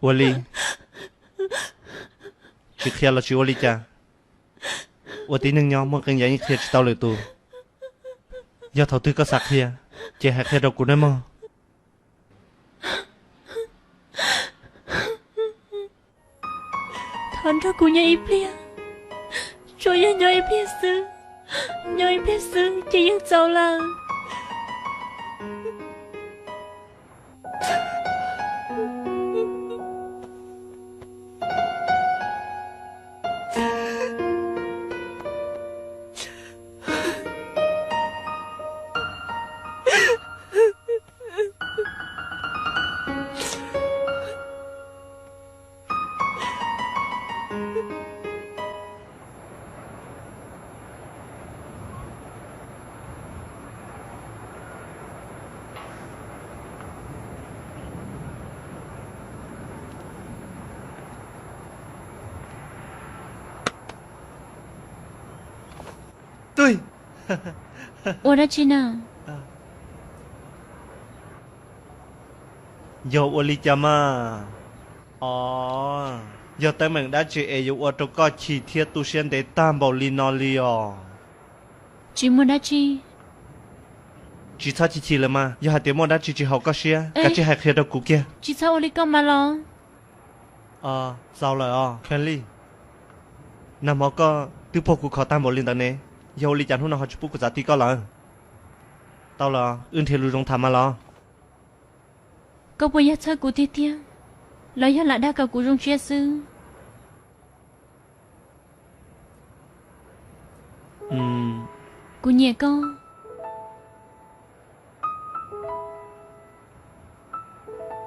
Ua li, tsis qhia los tsis ua li cas. Ua tib neeg nyob muaj qee yam yeej qhia tsis tau lwm tus. Yog thaum twg koj xav qhia, ces hais qhia rau kuv nawb mog. Thov nrog kuv nyob ib pliag, tsuas yog nyob ib pliag xwb, nyob ib pliag xwb ces yeej txaus lawm. Ua dab tsi na? Yog ua li cas mas? Os, yog teeb meem dab tsi es yuav ua rau koj chim thiab tu siab ntev tag npaum li no li os? Tsis muaj dab tsi. Tsis txhob chim chim lawm mas, yog hais tias muaj dab tsi tsis haum koj siab, kav tsij hais qhia rau kuv kiag. Tsis txhob ua li koj mas los. Txaus lawm os Kelly. Nag hmo koj twb puag kuv khov tag npaum li ntawd ne, yog ua li cas hnub no ho tsis pub kuv txav ti koj lawm? Tau los wb nrhiav lus zoo tham mas los. Koj puas yog txhawj kuv tiag tiag, los yog lam dag kom kuv zoo siab xwb? Kuv nyiam koj.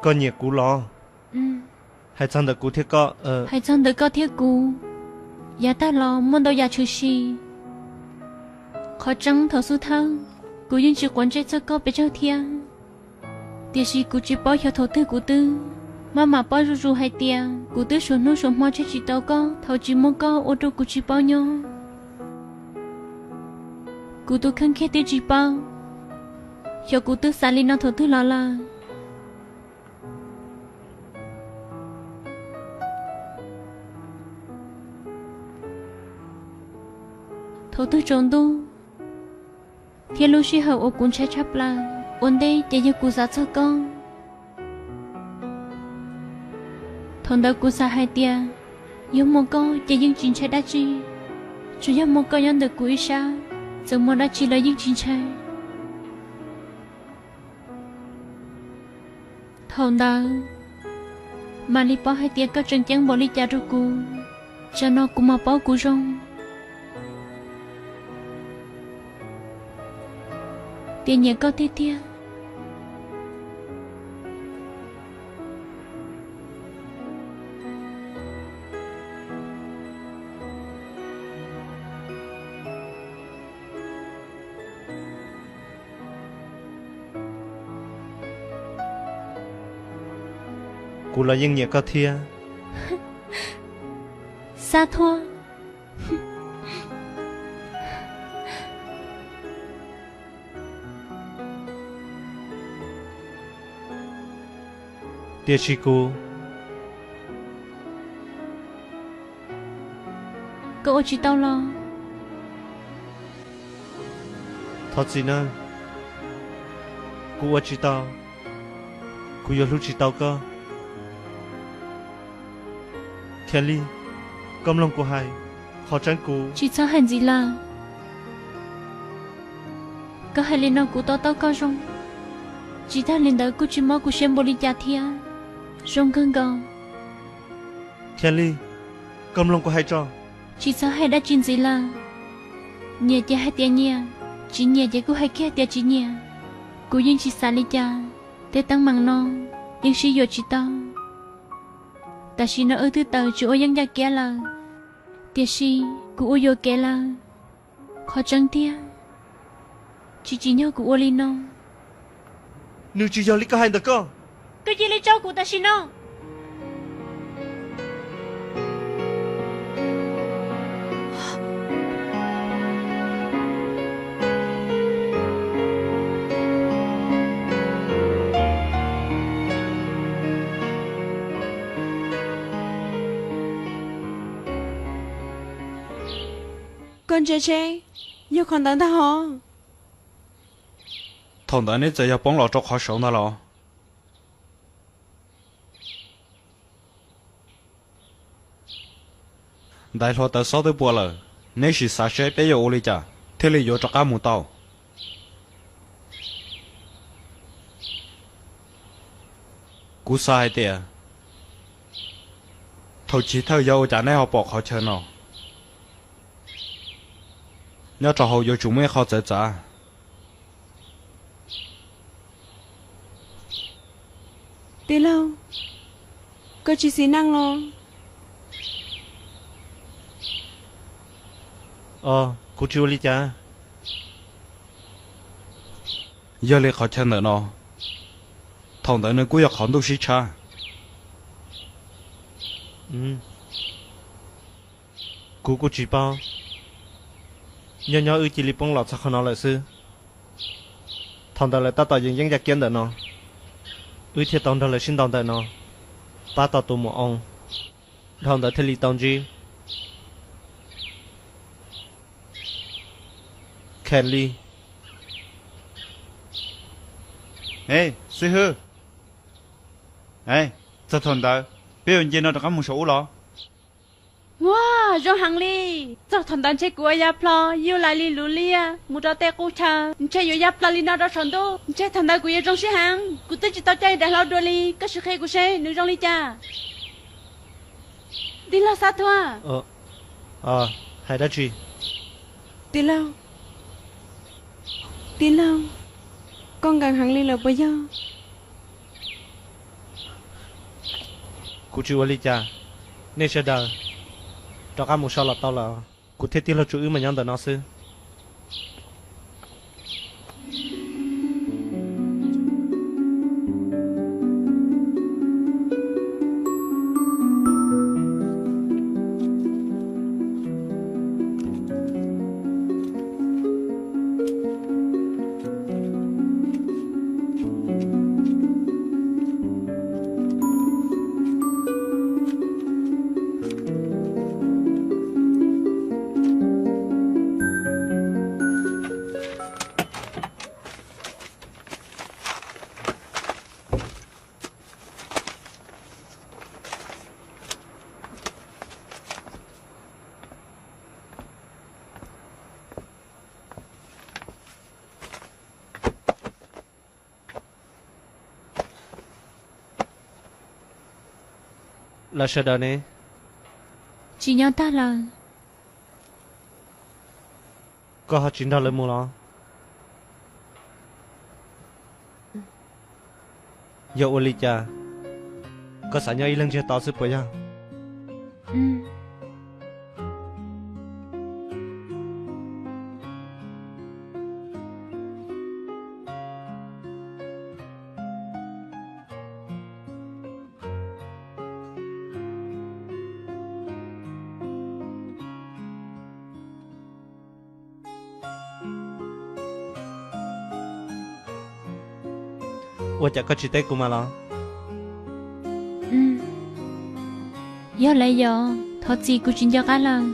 Koj nyiam kuv los? Hais txog ntawm kuv thiab koj, hais txog ntawm koj thiab kuv, yav tag los muaj ntau yam tshwm sim. Qhov tseeb thaum xub thawj, kuv yeej tsis quav ntsej txog koj pes tsawg thiab. Tiam sis kuv tsis paub xyov thaum twg kuv twb maj mam paub zuj zus hais tias kuv twb suav hnub suav hmo tseg tsis tau koj, thaum tsis muaj koj ua rau kuv tsis paub nyob. Kuv tus kheej kiag twb tsis paub xyov kuv twb xav li no thaum twg los lawm. Thaum twg tsaus ntuj thiab lub sij hawm uas kuv ntshai tshaj plaws ua ntej ces yog kuv xav txog koj. Thaum ntawd kuv xav hais tias yog muaj koj ces yeej tsis ntshai dab tsi, tsuas yog muaj koj nyob ntawm kuv ib sab, txawm muaj dab tsi los yeej tsis ntshai. Thaum ntawd mam li paub hais tias koj tseem ceeb npaum li cas rau kuv. Tsam no kuv mam paub kuv zoo tias nyiam koj tiag tiag. Kuv los yeej nyiam koj thiab. Xav thuam. Tiam sis kuv, koj ua tsis tau los? Thov txim nawb, kuv ua tsis tau, kuv yuav hlub tsis tau koj. Kelly, koj mloog kuv hais, qhov tseeb kuv... Tsis txhob hais ntxiv lawm. Koj hais li no kuv to taub koj zoo, tsis tag li ntawd kuj tsis mob kuv siab npaum li cas thiab. Zoo kawg nkaus. Kelly, koj mloog kuv hais tso. Tsis txhob hais dab tsi ntxiv lawm. Nyiam ces hais tias nyiam, tsis nyiam ces kuj hais kiag tias tsis nyiam. Kuv yeej tsis xav li cas, tej teeb meem no yeej sib yuav tsis tau. Tam sim no wb twb tawm tsis ua yeeb ncaj kiab lawm, tiam sis kuv ua yuam kev lawm. Qhov tseeb tiag, tsis tsim nyog kuv ua li no. Nws tsis yog li koj hais ntawm koj. Koj cia li tso kuv tam sim no. Koj ntsia seb, yog qhov ntawd ntag hos. Thaum ntawd neb txawm yog poob los rau qhov saud ntag los? Ntaiv hluav taws xob twb pua lawm, neb sim xav seb peb yuav ua li cas thiaj li yuav rov qab mus tau. Kuv xav hais tias thaum chiv thawj yog ua cas neb ho pom qhov chaw no, nyob rau hauv yuav tsum muaj ib qho txawv txav. Tij laug, koj tsis xis neej los? Kuv tsis ua li cas. Yog li qhov chaw ntawm no, thaum ntawd nws kuj yog qhov ntuj sib tshab. Kuv kuj tsis paub, nyob nyob wb cia li poob los txog qhov no lawm xwb. Thaum ntawd lawv tab tom yees yeeb ya kiab ntawm no, wb thiaj tau nrog lawv sib ntaus ntawm no, pab tau tus muam oo, dhau ntawd thiaj li tau ntsib Khees li. Xib hwb, txog thaum ntawd peb yuav nce no rov qab mus saum ub los? Ua, zoo heev li. Txog thaum ntawd ntshe kuv ua ya plho yuj lais li luv liaj mus rau tej qub chaw, ntshe yuav ya plho li no rau saum ntuj, ntshe thaum ntawd kuv yuav zoo siab heev. Kuv twb tsis tau coj daim hlau dua li, koj sim qhia kuv seb nws zoo li cas. Tij laug Xab Thuaj. Hais dab tsi? Tij laug, tij laug, koj nkees heev li lawm puas yog? Kuv tsis ua li cas, nej sawv daws rov qab mus so los tau lawm, kuv thiab tij laug tsuas wb mas nyob ntawm no xwb. Lawv sawv daws ne? Tsis nyob tag lawm. Koj ho tsis nrog lawv mus los? Yog ua li cas koj xav nyob ib leeg ntsiag to xwb puas yog? Ua cas koj tsis teb kuv mas los? Yog lawm yog, thov txim kuv tsis nco qab lawm.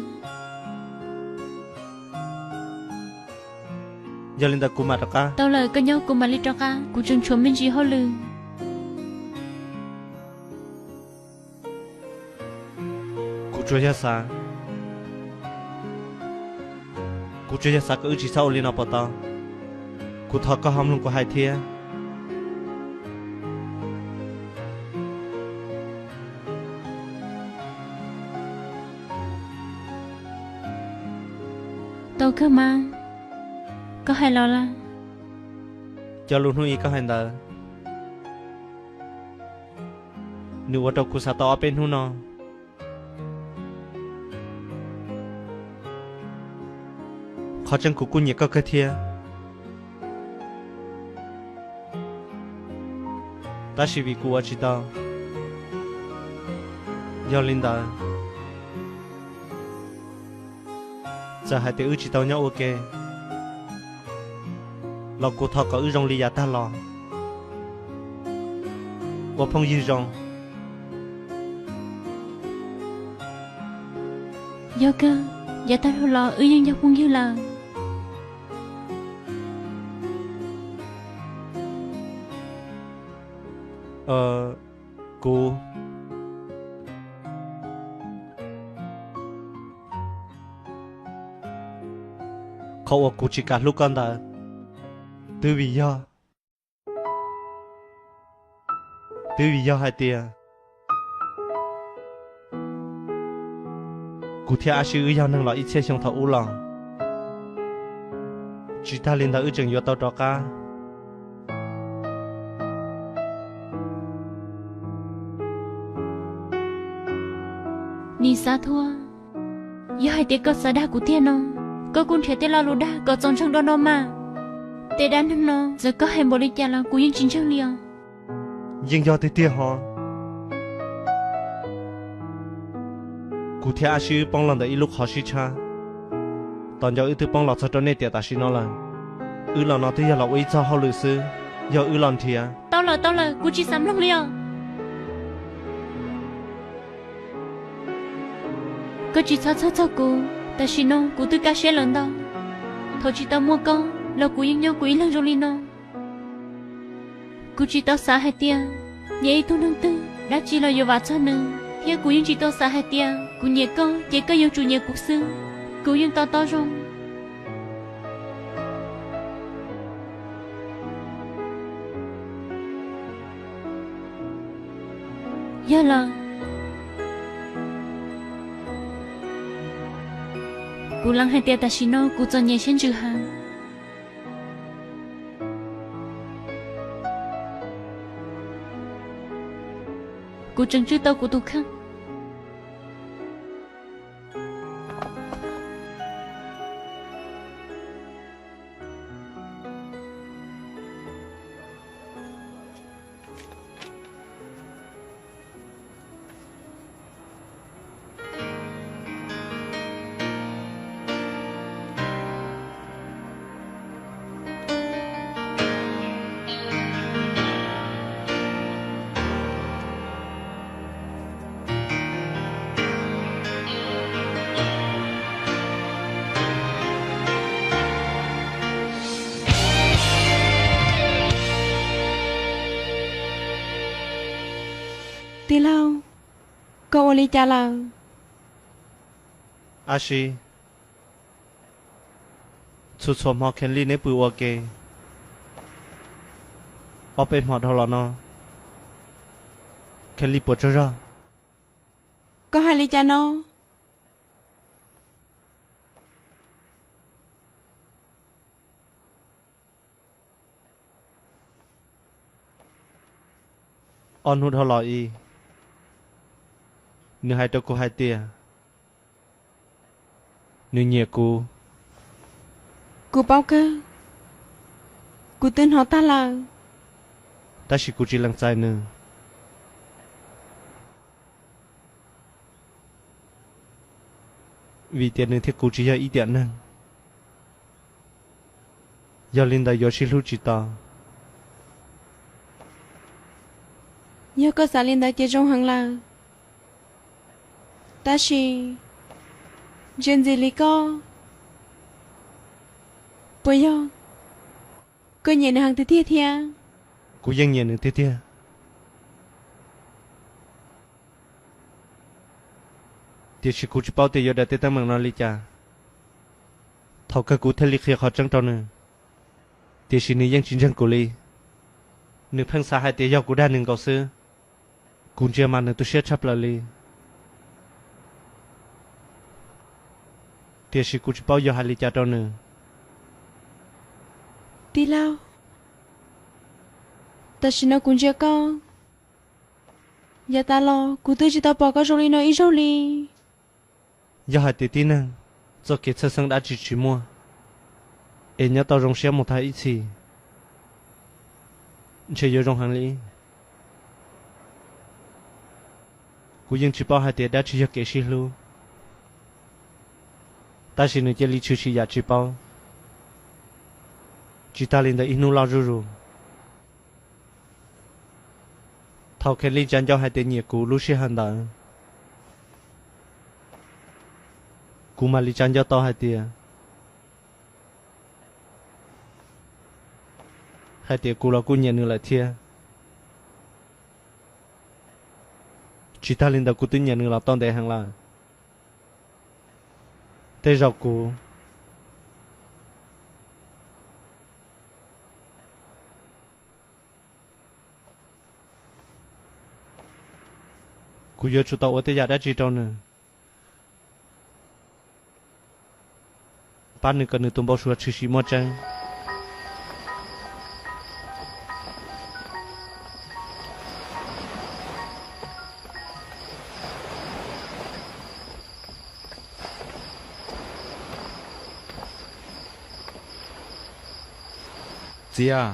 Yog li ntawd kuv mam rov qab. Tau lawm, koj nyob kuv mam li rov qab, kuv tseem tshuav me ntsis hauj lwm. Kuv tsuas yog xav, kuv tsuas yog xav kom wb tsis txhob ua li no puas tau? Kuv thov koj ho mloog kuv hais thiab. Tau kawg mas, koj hais los lawm. Cov lus hnub ib koj hais ntawd, nws ua rau kuv xav tau ob peb hnub no. Qhov tseeb kuv kuj nyiam koj kawg thiab, tab sis vim kuv ua tsis tau. Yog li ntawd, txawm hais tias wb tsis tau nyob ua ke los kuv thov kom wb zoo li yav tag los, ua phooj ywg zoo. Yog kawg. Yav tag los wb yeej yog phooj ywg lawm. Kuv, qhov uas kuv tsis kam hlub koj ntawd, twb vim yog, twb vim yog hais tias kuv thiab Ab Sib wb yog neeg los ib txhiab xyoo thaum ub los, tsis tag li ntawd wb tseem yuav tau rov qab. Nim xav thuam, yog hais tias koj xav dag kuv tiag no, koj kuj nrhiav tej lo lus dag kom txaus ntseeg dua no mas. Tej dab neeg no txawm koj hais npaum li cas los kuv yeej tsis ntseeg li os. Yeej yog tiag tiag hos. Kuv thiab Ab Sib wb poob los ntawm ib lub qhov sib tshab, tos nco wb twb poob los txog rau nej tiam tam sim no lawm. Wb los no twb yog los ua ib txog hauj lwm xwb, yog wb los nrhiav. Tau lawm, tau lawm, kuv tsis xav mloog li os. Koj tsis txhob txhawj txog kuv, tam sim no kuv twb kaj siab lawm ntau. Thaum tsis tau muaj koj los kuv yeej nyob kuv ib leeg zoo li no. Kuv tsis tau xav hais tias nyiam ib tug neeg twg dab tsi los yuav vam txog nws, thiab kuv yeej tsis tau xav hais tias kuv nyiam koj ces koj yuav tsum nyiam kuv xwb. Kuv yeej to taub zoo. Yog los, kuv lees hais tias tam sim no kuv txom nyem siab ntsws heev. Kuv tseem tswj tau kuv tus kheej. Tij laug, koj ua li cas lawm? Ab Sib, txhua txhua hmo Khees Lis neb pw ua ke, ob peb hmo dhau los no Khees Lis puas tsaug zog? Koj hais li cas no? Ob hnub dhau los i, nws hais rau kuv hais tias nws nyiam kuv. Kuv paub kawg, kuv twb hnov tag lawm. Tab sis kuv tsis lees txais nws, vim tias nws thiab kuv tsis yog ib tiam neeg. Yog li ntawd yuav sib hlub tsis tau. Yog koj xav li ntawd ces zoo heev lawm. Tab sis, ntsia ntxim li koj, puas yog koj nyiam nws heev tiag tiag thiab? Kuv yeej nyiam nws tiag tiag, tiam sis kuv tsis paub tias yuav daws tej teeb meem no li cas. Thaum kawg kuv thiaj li qhia qhov tseeb rau nws, tiam sis nws yeej tsis ntseeg kuv li. Nws pheej xav hais tias yog kuv dag nws nkaus xwb. Kuv ntsia mas nws tu siab tshaj plaws li, tiam sis kuv tsis paub yuav hais li cas rau nws. Tij laug, tam sim no kuv ntsia koj, yav tas los kuv twb tsis tau pom koj zoo li no ib zaug li. Yog hais tias tib neeg txoj kev txhawj xeeb dab tsi tsis muaj, es nyob tau zoo siab mus tag ib txhis, ntshe yuav zoo heev li. Kuv yeej tsis paub hais tias dab tsi yog kev sib hlub, tab sis nws cia li tshwm sim yam tsis paub. Tsis tas li ntawd ib hnub loj zuj zus, thaum Khees Lis tsa ncauj hais tias nyiam kuv lub sij hawm ntawd, Kuv mam li tsa nco tau hais tias, hais tias kuv los kuj nyiam nws lawm thiab. Tsis tag li ntawd kuv twb nyiam nws los tau ntev heev lawm. Tej zaum kuv kuv yuav tsum tau ua tej yam dab tsi rau nws, pab nws kom nws tus npau suav tshwm sim muaj tseeb. Txiv a,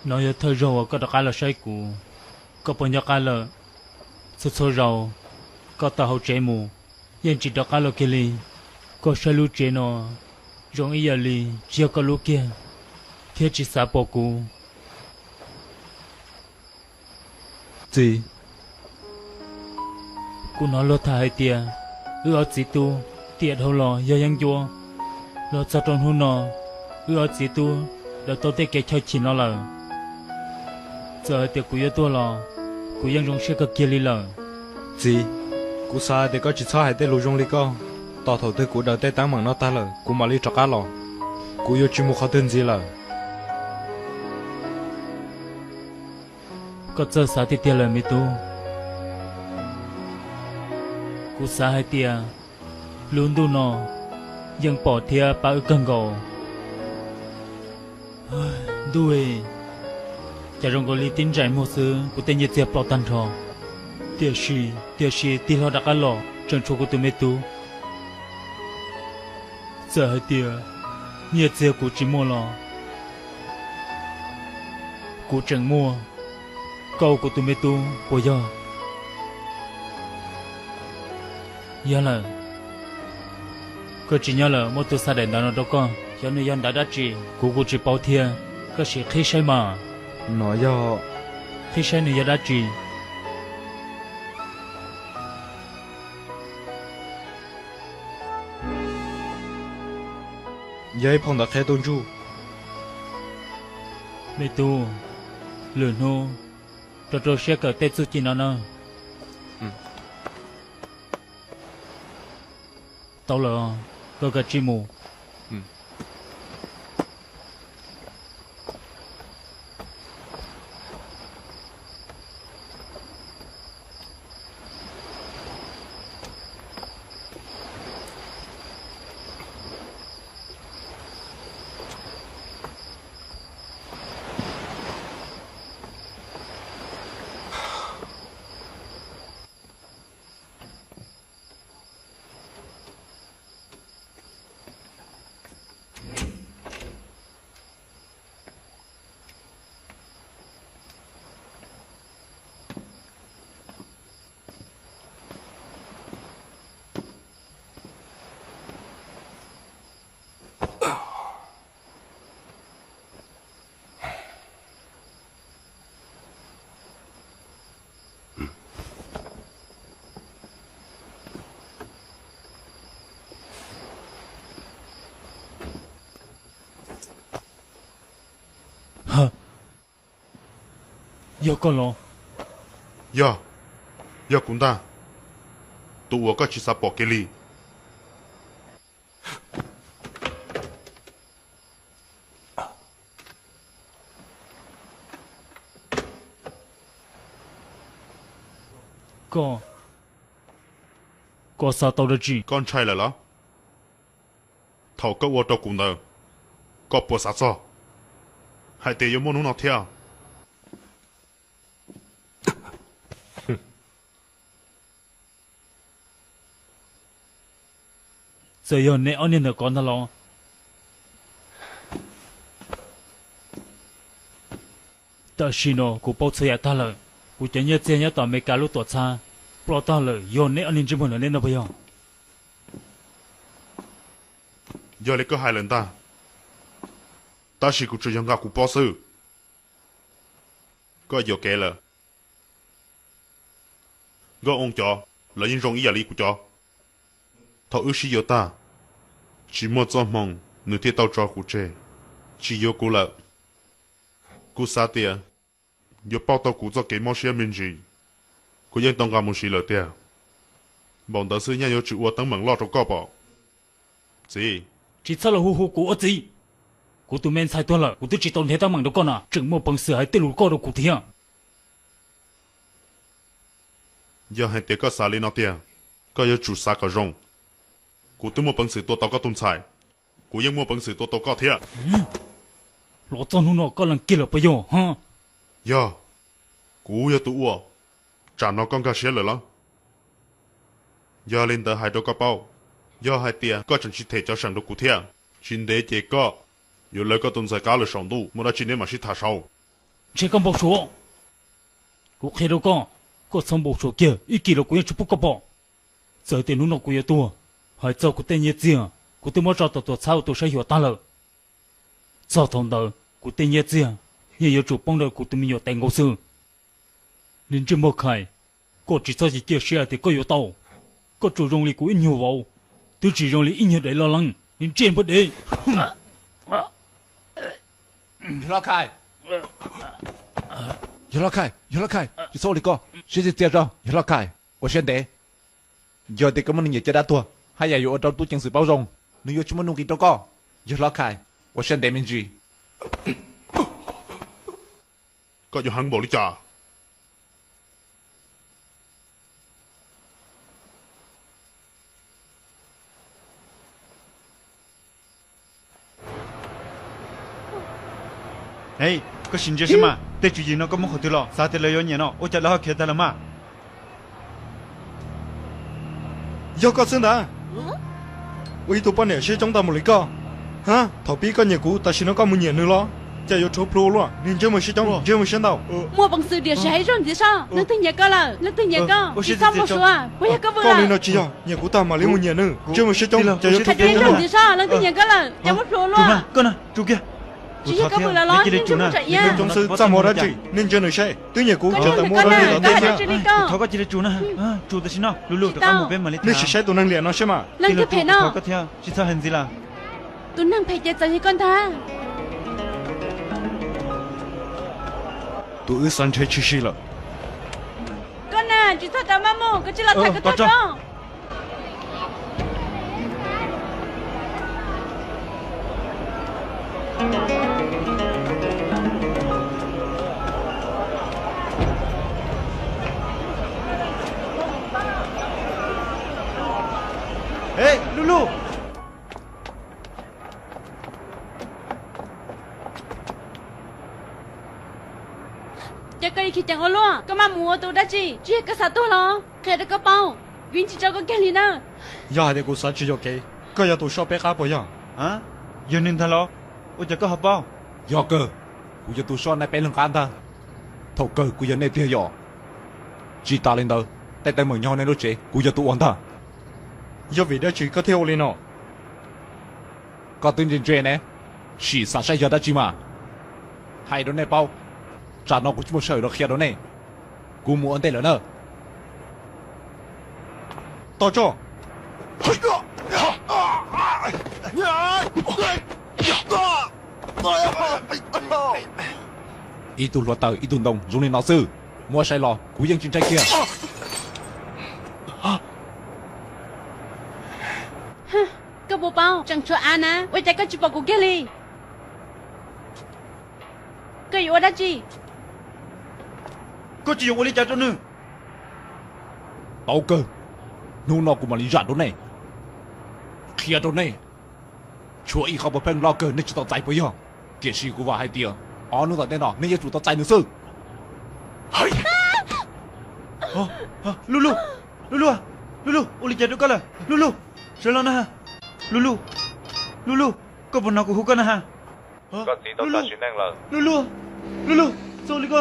no yog thawj zaug uas koj rov qab los saib kuv. Koj puas nco qab lawm? Txhua txhua zaus koj tawm hauv tsev mus, yeej tsis rov qab los kiag li. Koj saib lub tsev no zoo ib yam li tsis yog koj lub kiag, thiab tsis xav pom kuv. Txiv, kuv hnov luag tham hais tias wb ob txiv tub tiam dhau los yog yeeb ncuab, los txog rau hnub no wb ob txiv tub daws tau tej kev choj chim no lawm. Txawm hais tias kuv yuav tuag los kuv yeej zoo siab kawg kiag li lawm. Txiv, kuv xav hais tias koj tsis txhob hais tej lus zoo li koj. Tos thaum twg kuv daws tej teeb meem no tag lawm kuv mam li rov qab los. Kuv yuav tsis mus qhov twg ntxiv lawm. Koj txawj xav tiag tiag lawm me tub. Kuv xav hais tias lub ntuj no yeej pom thiab pab wb kawg nkaus. Ntuj, cas zoo nkaus li tib ntsais muag xwb kuv tej nyiaj txiag ploj tag nrho. Tiam sis, tiam sis tig hlo rov qab los tseem tshuav kuv tus me tub. Txawm hais tias nyiaj txiag kuv tsis muaj los kuv tseem muaj koj ua kuv tus me tub puas yog? Yog lawm, koj tsis nyob lawm muab tus xa daim ntawv no rau koj, xyov nws yog ntawv dab tsi kuv kuj tsis paub thiab, koj sim qhib saib mas. No yog, qhib saib nws yog dab tsi. Yog ib phau ntawv qhia tu ntsuj. Me tub, lwm hnub rau rau siab kawm tej txuj ci no na. Tau lawm, koj kav tsij mus. Yog koj los? Yog, yog kuv ntag, tus uas koj tsis xav pom kiag li. Koj, koj xav tau dab tsi? Koj ntshai lawm los? Thaum koj ua rau kuv ntawd, koj puas xav txog hais tias yuav muaj hnub no thiab? Txawm yog neb ob niag ntawm ko ntag los, tam sim no kuv paub txhua yam tag lawm. Kuv cov nyiaj txiag nyob tom Amelikas lub tuam txhab ploj tag lawm, yog neb ob niag ntsej muag ntawm neb no puas yog? Yog li koj hais lawm ntag, tab sis kuv tsuas yog nqa kuv pob xwb. Koj yuam kev lawm. Nkauj Oo cov, lawv yeej zoo ib yam li kuv cov. Thaum wb sib yuav tag, tsis muaj txoj hmoo nws thiaj tau tso kuv tseg, tsis yuav kuv lawm. Kuv xav tias yuav pauj tau kuv txoj kev mob siab me ntsis, kuv yeej tau nqa mus siv lawm tiag. Npaum ntawd xwb nyaj yuav tsum ua teeb meem loj rau koj pom. Txiv. Tsis txhob los hu hu kuv ua txiv. Kuv tus me ntxhais tuag lawm kuv twb tsis tau nrhiav teeb meem rau koj na, tseem muaj peev xwm hais tej lus koj rau kuv thiab. Yog hais tias koj xav li no tiag, koj yuav tsum xav kom zoo. Kuv twb muaj peev xwm tua tau koj tus ntxhais, kuv yeej muaj peev xwm tua tau koj thiab. Los txog hnub no koj lees kiag lawm puas yog? Yog, kuv yog tus ua, tsam no koj nkag siab lawm los? Yog li ntawd hais rau koj paub, yog hais tias koj tseem tsis them cov seem rau kuv thiab, tsis ntev ces koj yuav lawv koj tus ntxhais qab lawm saum ntuj, muaj dab tsi neb mam sib tham sau. Ntshe koj npau suav. Kuv qhia rau koj, koj txhob npau suav kiag, ib kis los kuv yeej tsis pub koj pom. Txawm tias hnub no kuv yuav tuag, hais txog kuv tej nyiaj txiag, kuv twb muab tso tom tuam txhab ua tus saib xyuas tag lawm. Txog thaum ntawd kuv tej nyiaj txiag yeej yuav tsum poob rau kuv tus me nyuam tes nkaus xwb. Niag ntsej muag Khais, koj tsis txhob cia siab hais tias koj yuav tau. Koj tsuas zoo li kuv ib nyuag vauv, twb tsis zoo li ib nyuag dev loj leeb, niag ntsej muag dev. Yawg hlob Khais, yawg hlob Khais, yawg hlob Khais, tsis txhob ua li ko, siab txias txias tso, yawg hlob Khais, ua siab ntev. Yog tias koj muaj neeg nyiam caj dab tuag, haj yam yuav ua rau tub ceev xwm paub zoo, nws yuav tsis muaj nuj nqis rau koj. Yawg hlob Khais, ua siab ntev me ntsis. Koj yuav heev npaum li cas? Hej, koj sim ntsia saib mas, tej tswv yim no koj muab qhov twg los? Xav tias lawv yuav nyiam no, ua cas lawv ho khiav tag lawm mas? Yog koj xwb ntag, ua ib tug poj niam siab coob tag mus li koj. Ha, thaum pib koj nyiam kuv, tam sim no koj mus nyiam nws los? Cas yuav rhuav plhuav ua luaj, niag ntsej muag siab coob, ntsej muag siab ntau. Muaj peev xwm diam sim hais zoj ntxiv soj, leej twg nyiam koj lawm, leej twg nyiam koj, tsis txhob npau suav, puas yog koj vwm lawm? Koj li no tsis yog, nyiam kuv tag mam li mus nyiam nws, ntsej muag siab coob, cas yuav rhuav plhuav ua luaj. Leej twg nyiam koj lawm, cas muab plhuav ua luaj. Tsis yog koj vwm lawm los, niag ntsej muag tseem iab. Coob xwb txaj muag dab tsi, nej ntsia nws saib, twb nyiam kuv, tseem tau muaj dab tsi los tej thiab. Thov koj cia li tsuas na, tsuas tam sim no, Lu Lu rov qab mus peb mam li tham. Nej sim saib tus neeg liam no saib mas. Leej twg phem no? Thov koj thiab, tsis txhob hais ntxiv lawm. Tus neeg phem ces txawm yog koj ntag. Tus wb xav nrhiav tshwm sim lawm. Koj na, tsis txhob rov maj mus, koj cia li los tham koj txog tso. Lu Lu, cas koj yuav khiav ceev ua luaj? Koj maj mus ua tus dab tsi? Tsis yog koj xav tuag los? Qhia rau koj paub, vim tsis tso koj kiag li na. Yog hais tias kuv xav tsis yuam kev, koj yog tus soj peb qab puas yog? Yog nws ntag los? Ua cas koj ho paub? Yog kawg, kuv yog tus soj nej peb leeg qab ntag. Thaum kawg kuv yog nej tiag yom? Tsis tas li ntawd, tej teeb meem nyob hauv nej lub tsev kuv yog tus ua ntag. Yog vim dab tsi koj thiaj ua li no? Koj twb ntse ntse ne, sim xav saib yog dab tsi mas. Hais rau nej paub, tsam no kuv tsis muaj sij hawm rau qhia rau nej. Kuv mus ua ntej lawm na. Tos tso. Ib tug hluav taws ib tug ntoo zoo li no xwb, muab saib los kuv yeej tsis ntshai kiag. Koj puas paub, tseem tshuav av na, ua cas koj tsis pom kuv kiag li? Koj yuav ua dab tsi? Koj tsis yuav ua li cas rau nws? Tau kawg, hnub no kuv mam li zam rau nej, qhia rau nej. Tshuav ib qho puav pheej loj kawg nej tsis tau txais puas yog? Tiam sis kuv vam hais tias ob hnub tom ntej no nej yuav tsum tau txais nws xwb. Lu Lu, Lu Lu, Lu Lu, ua li cas rau koj lawm? Lu Lu, sawv los na. Lu Lu, Lu Lu, koj puas hnov kuv hu koj na ha? Koj txiv tau tag sim neej lawm. Lu Lu, Lu Lu, txhob ua li ko,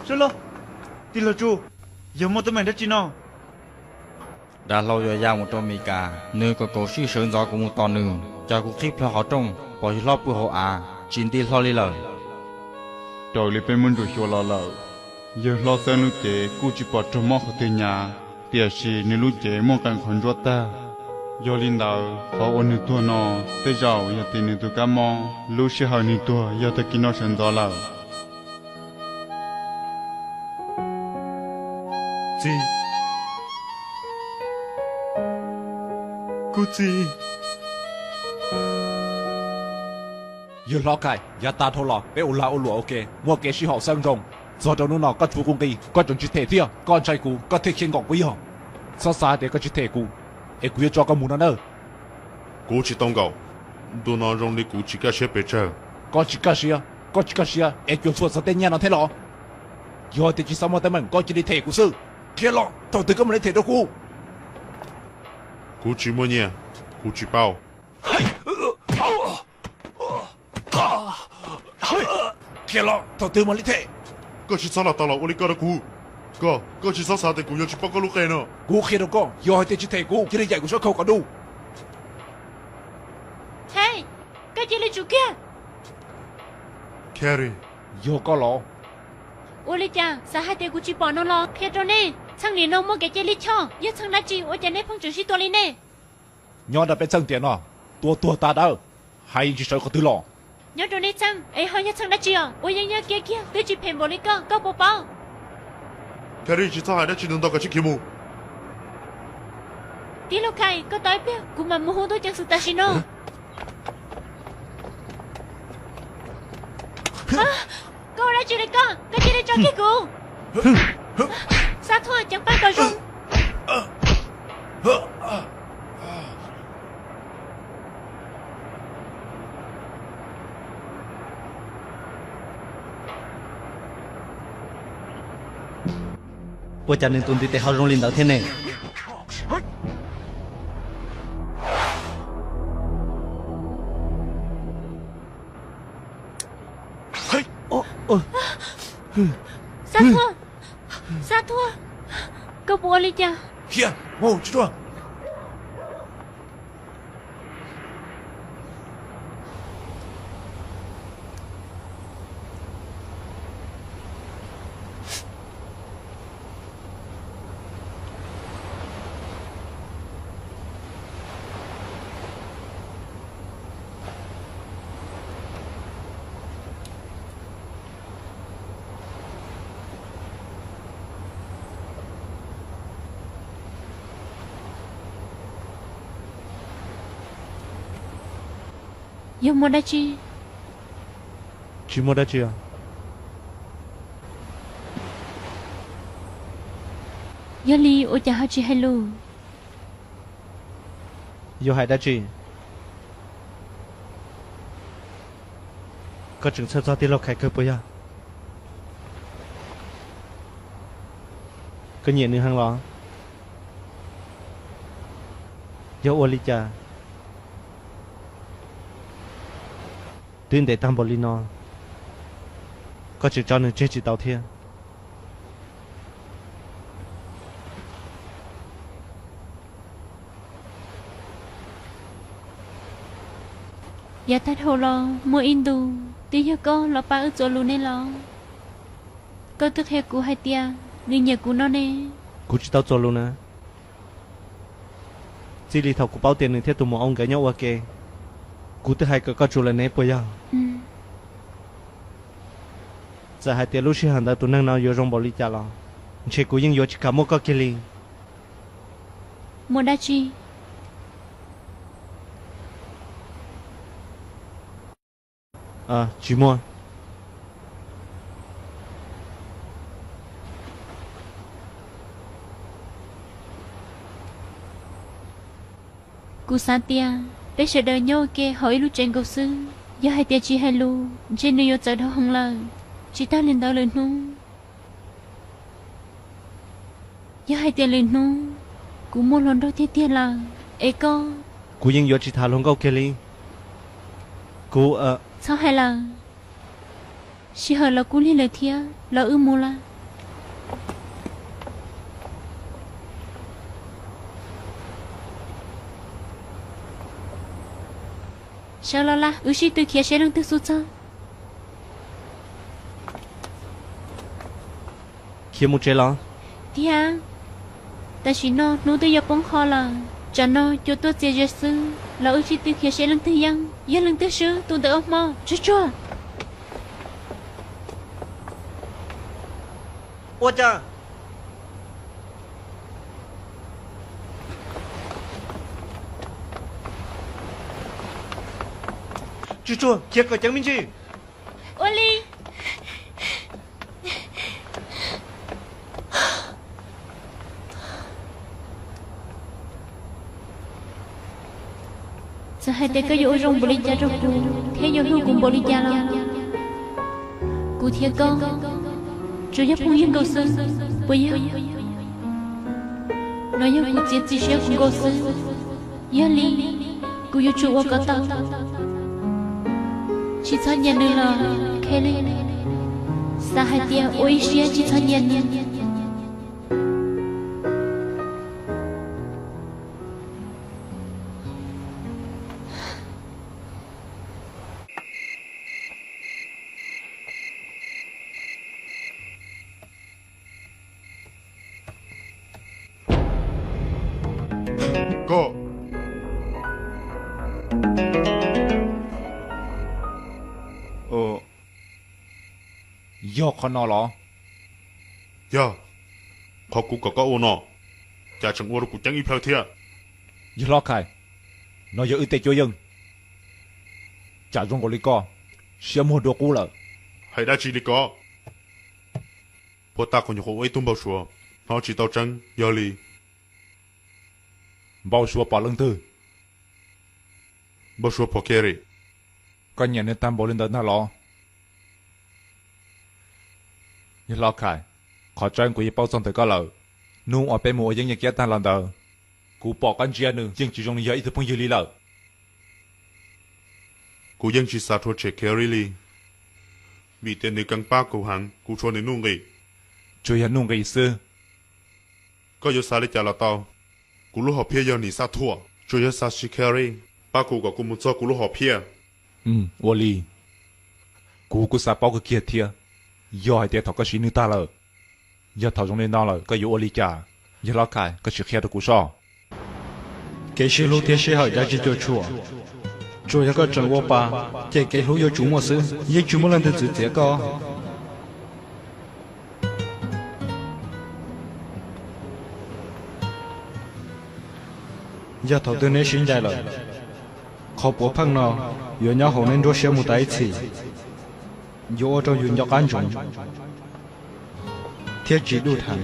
sawv los. Tij laug Tsu, yog muaj teeb meem dab tsi no? Dav hlau yuav ya mus rau Amelikas, nws kom kaum sij sawv ntxov kuv mus tos nws, cas kuv qhib plho qhov rooj pom yawg hlob pw hauv av, tsis nti hlo li lawm. Raws li peb muab ntsuas xyuas los lawm, yawg hlob xeeb lub cev kuj tsis pom raug mob qhov twg hnyav. tiam sis nws lub cev muaj qee qhov ntsuab tag. Yog li ntawd, qhov uas nws tuag no tej zaum yog tias nws tus kab mob lub sij hawm nws tuag yog tag kis no sawv ntxov lawm. Txiv, kuv txiv. Yawg hlob Khais, yav tag dhau los peb ua lag ua luam ua ke, muaj kev sib haum xeeb zoo. Txog rau hnub no koj tsuas quj nqi, koj tseem tsis them thiab. Koj ntshai kuv koj thiaj khiav nkaum kuv yog? Txhob xav hais tias koj tsis them kuv es kuv yuav tso koj mus no nawb. Kuv tsis tau nkaum. Ntu no zoo li kuv tsis kaj siab pes tsawg. Koj tsis kaj siab, koj tsis kaj siab es cuag txhua txog tej nyiaj no thiab los? Yog tias tsis xav muaj teeb meem koj cia li them kuv xwb. Qhia los thaum twg koj mam li them rau kuv. Kuv tsis muaj nyiaj, kuv tsis paub. Qhia los thaum twg mam li them. Koj tsis txhob los tau los ua li ko rau kuv. Koj, koj tsis txhob xav tias kuv yuav tsis paub koj lub qe no. Kuv qhia rau koj, yog hais tias tsis them kuv cia li yaim kuv sab khau kom du. Hej, koj cia li tsum kiag. Carrie. Yog koj los? Ua li cas xav hais tias kuv tsis pom no los? Qhia rau nej, txheej nim no muaj kev cia li choj, yog txheej dab tsi ua cas nej pheej tseem sib tua li nej? Nyob rau peb txheej tiam no, tua tuag tas dawb, hais yeej tsis sawv qhov twg los. Nyob rau nej txheej es ho yog txheej dab tsi os? Ua yeeb nyob kiag kiag twb tsis phem npaum li koj, koj puas paub? Carrie, tsis txhob hais dab tsi ntau ntau, koj cia li khiav mus. Tij laug Khais, koj tos ib pliag, kuv mam mus hu tub ceev xwm tam sim no. Koj ua dab tsi li koj? Koj cia li tso kiag kuv. Xab Thuaj, ceev faj kom zoo. Ua cas nws tus ntiv tes ho zoo li ntawd thiab ne? Xab Thuaj, Xab Thuaj, koj puas ua li cas? Khiav mus tsis dua. Yog muaj dab tsi? Tsis muaj dab tsi os. Yog li ua cas ho tsis hais lus? Yuav hais dab tsi? Koj tseem txhawj txog tij laug Khais kawg puas yog? Koj nyiam nws heev los? Yog ua li cas twb ntev tag npaum li no, koj tseem tso nws tseg tsis tau thiab? Yav tag dhau los muaj ib ntus twb yog koj los pab wb txuas lus ne los? Koj twb qhia kuv hais tias nws nyiam kuv no ne. Kuv tsis tau txuas lus na. Txij li thaum kuv paub tias nws thiab tus muam Au nkawd nyob ua ke, kuv twb hais kom koj tsum lawm ne puas yog? Txawm hais tias lub sij hawm ntawd tus neeg no yuav zoo npaum li cas los ntshe kuv yeej yuav tsis kam muaj koj kiag li. Muaj dab tsi? Tsis muaj. Kuv xav tias peb sawv daws nyob ua ke hauv ib lub tsev nkaus xwb. Yog hais tias tsis hais lus ntshe nws yuav txawv dhau heev lawm. Tsis tag li ntawd lwm hnub, yog hais tias lwm hnub kuv muaj hluas nraug tiag tiag lawm es koj... Kuv yeej yuav tsis tham hluas nkauj kiag li. Kuv... Txhob hais lawm. Sij hawm los kuj lig lawm thiab, los wb mus lawm. Sawv los lawm, wb sib tw khiav seb leej twg xub txog. Khiav mus tsev los? Tiag. Tam sim no hnub twb yuav poob qho lawm, tsam no cua tuaj txias ze xwb los wb sib tw khiav seb leej twg yeej, yog leej twg swb tus ntawd ua hmo. Tsuag tsuag. Ua cas? Tsuag tsuag, khiav kom ceev me ntsis. Ua li. Txawm hais tias koj yuav ua zoo npaum li cas rau kuv thiab yuav hlub kuv npaum li cas los, kuv thiab koj tsuas yog phooj ywg nkaus xwb, puas yog? No yog kuv txiav txim siab kuv nkaus xwb. Yog li, kuv yuav tsum ua kom tau. Tsis txhob nyiam nws los, Kelly. Xav hais tias ua ib siab tsis txhob nyiam nws. Koj. Yog qhov no los? Yog, qhov kuv kom koj ua no, cas tseem ua rau kuv ceeb ib plhaw thiab. Yawg hlob Khais, no yog wb tej cuab yeej. Cas zoo nkaus li koj siab muag dua qub lawm. Hais dab tsi li ko? Puag ta kuv nyuam qhuav ua ib tug npau suav, hnov tsis tau tseeb, yog li. Npau suav pom leej twg? Npau suav pom Kerry. Koj nyiam nws tag npaum li ntawd ntag los? Yawg hlob Khais, qhov tseeb kuv yeej paub txog ntawm koj lawm. Hnub uas peb mus ua yeeb nyiaj kiab tag los ntawd, kuv pom koj ntsia nws yeej tsis zoo li yog ib tug phooj ywg li lawm. Kuv yeej tsis xav rhuav tshem Kerry li, vim tias nws keev pab kuv heev, kuv tshuav nws nuj nqis. Tsuas yog nuj nqis xwb. Koj yuav xav li cas los tau, kuv lub hom phiaj yog nim xab thuam. Tsuas yog xav siv Kerry pab kuv kom kuv mus txog kuv lub hom phiaj. Ua li, kuv kuj xav paub kawg kiag thiab, yog hais tias thaum koj siv nws tag lawm, yog thaum zoo li no lawm koj yuav ua li cas? Yawg hlob Khais, koj sim qhia rau kuv soj. Kev sib hlub thiab sij hawm dab tsi cuam tshuam, tsuas yog koj tseem ua pa, ces kev hlub yuav tsum muaj xwb, yeej tsis muaj leej twg txwv txiav koj. Yog thaum twg neb sib ncaim lawm, qhov puav pheej no yuav nyob hauv neb nruab siab mus tas ib txhis, yuav ua rau yus nco qab ntsoov thiab tsis duj dheev.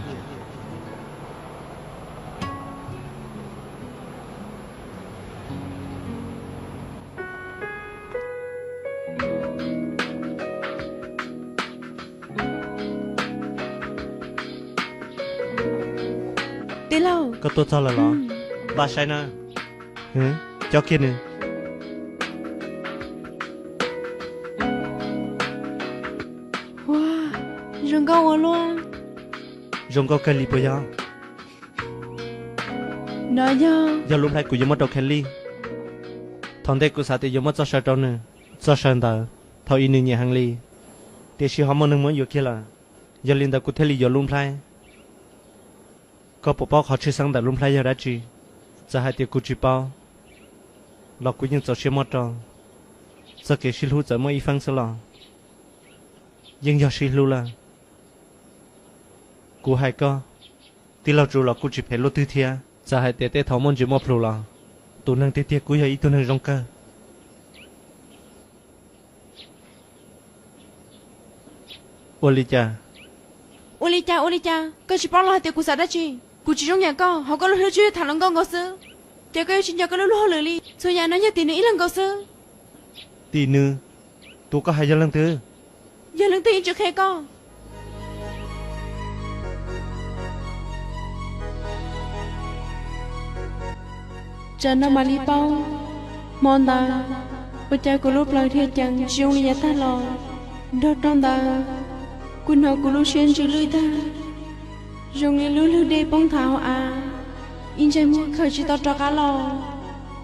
Tij laug, koj tuaj txog lawm los? Npaj saib na. Cob kiag nws. Ua, zoo nkauj ua luaj. Zoo nkauj kawg li puas yog? No yog, yog lub nplhaib kuv yuav muab rau Kelly. Thaum ntej kuv xav tias yuav muab txoj saw rau nws, txoj saw ntawd thaum ub nws nyiam heev li, tiam sis ho muaj neeg muab yuav kiag lawm, yog li ntawd kuv thiaj li yuav lub nplhaib. Koj puas paub qhov tshwj xeeb ntawm lub nplhaib yog dab tsi? Txawm hais tias kuv tsis paub los kuv yeej txaus siab muab rau. Txoj kev sib hlub txawm muaj ib feeb xwb los yeej yog sib hlub lawm. Kuv hais koj, tij laug Tsu los kuj tsis phem luaj twg thiab. Txawm hais tias tej thaum muaj ntsis muaj plhus los tus neeg tiag tiag kuj yog ib tug neeg zoo kawg. Ua li cas? Ua li cas, ua li cas? Koj tsis paub los hais tias kuv xav dab tsi? Kuv tsis zoo yam koj, hauv koj lub hlwb tsuas yog tham hluas nkauj nkaus xwb. Ces koj yuav tsis nco koj lub luag hauj lwm li. Txhua yam no yog tim nws ib leeg nkaus xwb. Tim nws? Tus koj hais yog leej twg? Yog leej twg yeej tsis qhia koj. Tsam no mam li paub, hmo ntawd ua cas kuv lub plawv dhia ceev tsis zoo li yav tag los. Nrog rau ntawd kuv hnov kuv lub siab ntsws lwj tag, zoo li lub lwg dej poob nthav hauv av, ib ntsais muag khaws tsis tau rov qab los.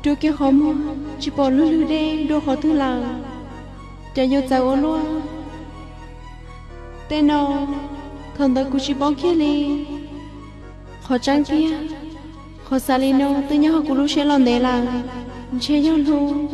Rua kiag qhov muag tsis pom lub lwg dej dua qhov twg lawm. Cas yuav txawv ua luaj. Tej no, thaum ntawd kuv tsis paub kiag li. Qhov tseeb tiag, Qhov xav li no twb nyob hauv kuv lub siab los ntev lawm, ntshe yog hlub.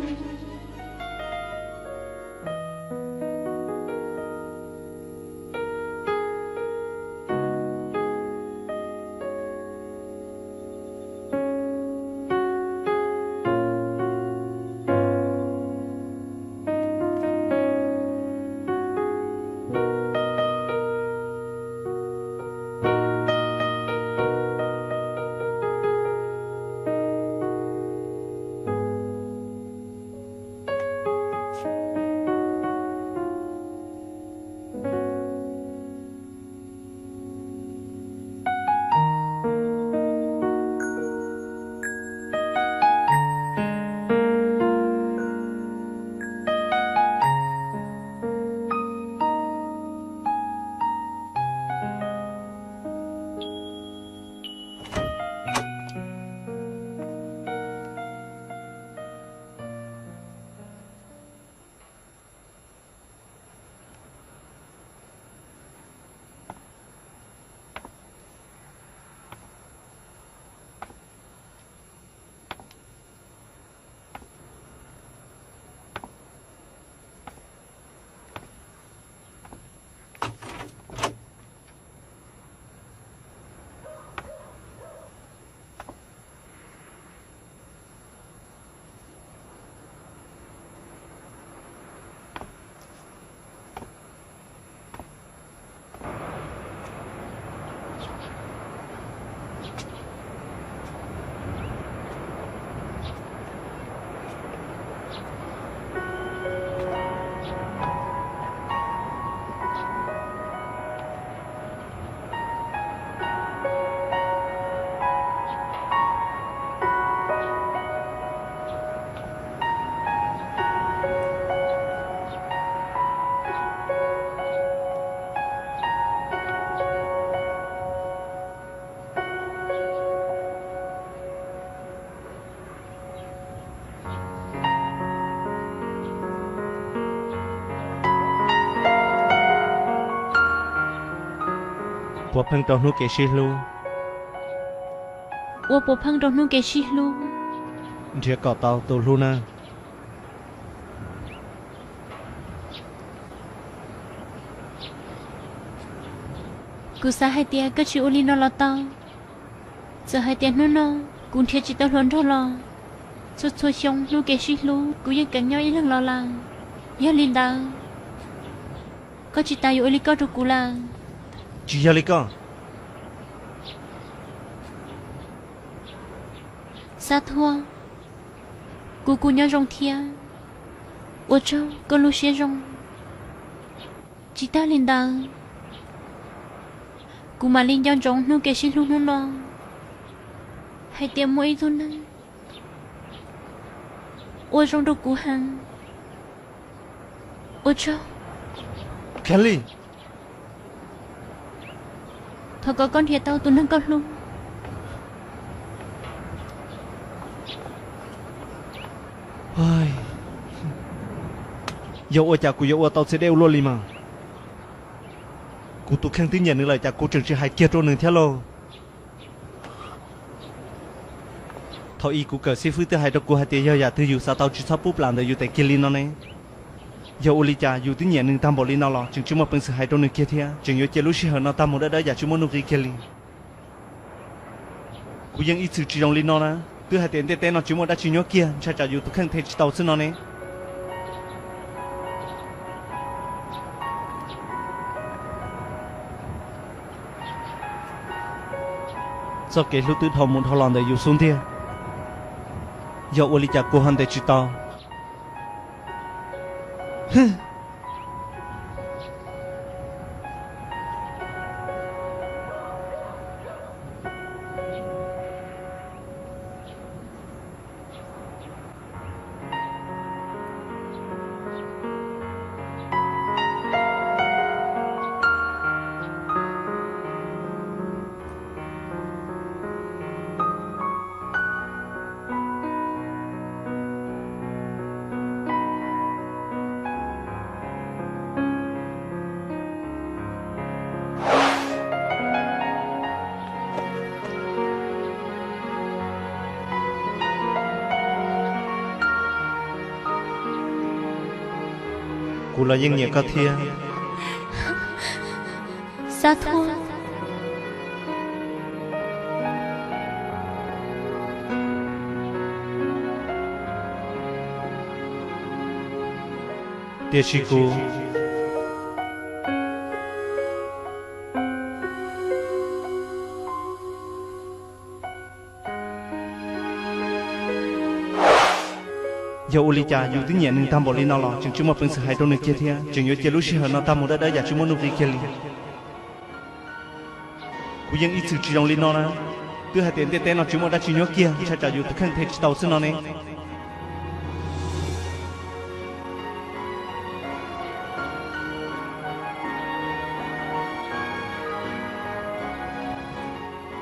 Puas pheej rau hnub kev sib hlub? Ua puas pheej rau hnub kev sib hlub? Nrhiav kom tau tus hlub na. Kuv xav hais tias koj tsis ua li no los tau. Txawm hais tias hnub no kuv nrhiav tsis tau hluas nraug los, txhua txhua xyoo hnub kev sib hlub kuv yeej keev nyob ib leeg los lawm. Yog li ntawd, koj tsis tas yuav ua li koj rau kuv lawm. Tsis yog li koj. Xab Thuaj, kuv kuj nyob zoo thiab. Ua tsaug koj lub siab zoo. Tsis tas li ntawd, kuv mam li nco ntsoov hnub kev sib hlub hnub no, hais tias muaj ib tug neeg ua zoo rau kuv heev. Ua tsaug. Kelly. Thov kom koj nrhiav tau tus neeg koj hlub. Yog ua cas kuv yuav ua tau txiv dej ua luaj li mas? Kuv tus kheej twb nyiam nws lawm cas kuv tseem tsis hais kiag rau nws thiab lauj? Thaum ub kuv kawm xib fwb twb hais rau kuv hais tias yog yam twg yus xav tau tsis txhob pub plam ntawm yus tes kiag li no ne. Yog ua li cas yus twb nyiam nws tag npaum li no los tseem tsis muaj peev xwm hais rau nws kiag thiab, tseem yuav cia lub sij hawm no tag mus dawb dawb yam tsis muaj nuj nqis kiag li? Kuv yeej ib txwm tsis zoo li no na, twb hais tias ntiaj teb no tsis muaj dab tsi nyob kiag, ntshai tsam yus tus kheej them tsis tau xwb no ne. Txoj kev hlub twb dhau mus dhau los ntawm yus xub ntiag, yog ua li cas kuv ho ntes tsis tau? Kuv los yeej nyiam koj thiab. Xab Thuab. Tiam sis kuv Yog ua li cas yus twb nyiam nws tag npaum li no los tseem tsis muaj peev xwm hais rau nws kiag thiab, tseem yuav cia lub sij hawm no tag mus dawb dawb yam tsis muaj nuj nqis kiag li. Kuv yeej ib txwm tsis zoo li no na, twb hais tias ntiaj teb no tsis muaj dab tsi nyuaj kiag, ntshai tsam yus tus kheej them tsis tau xwb no ne.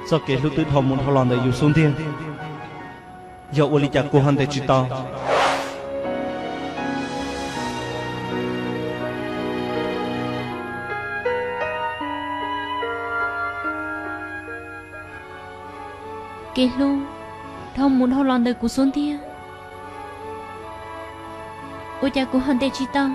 Txoj kev hlub twb dhau mus dhau los ntawm yus xub ntiag, yog ua li cas kuv ho ntes tsis tau? Kev hlub dhau mus dhau los ntawm kuv xub ntiag, ua cas kuv ho ntes tsis tau?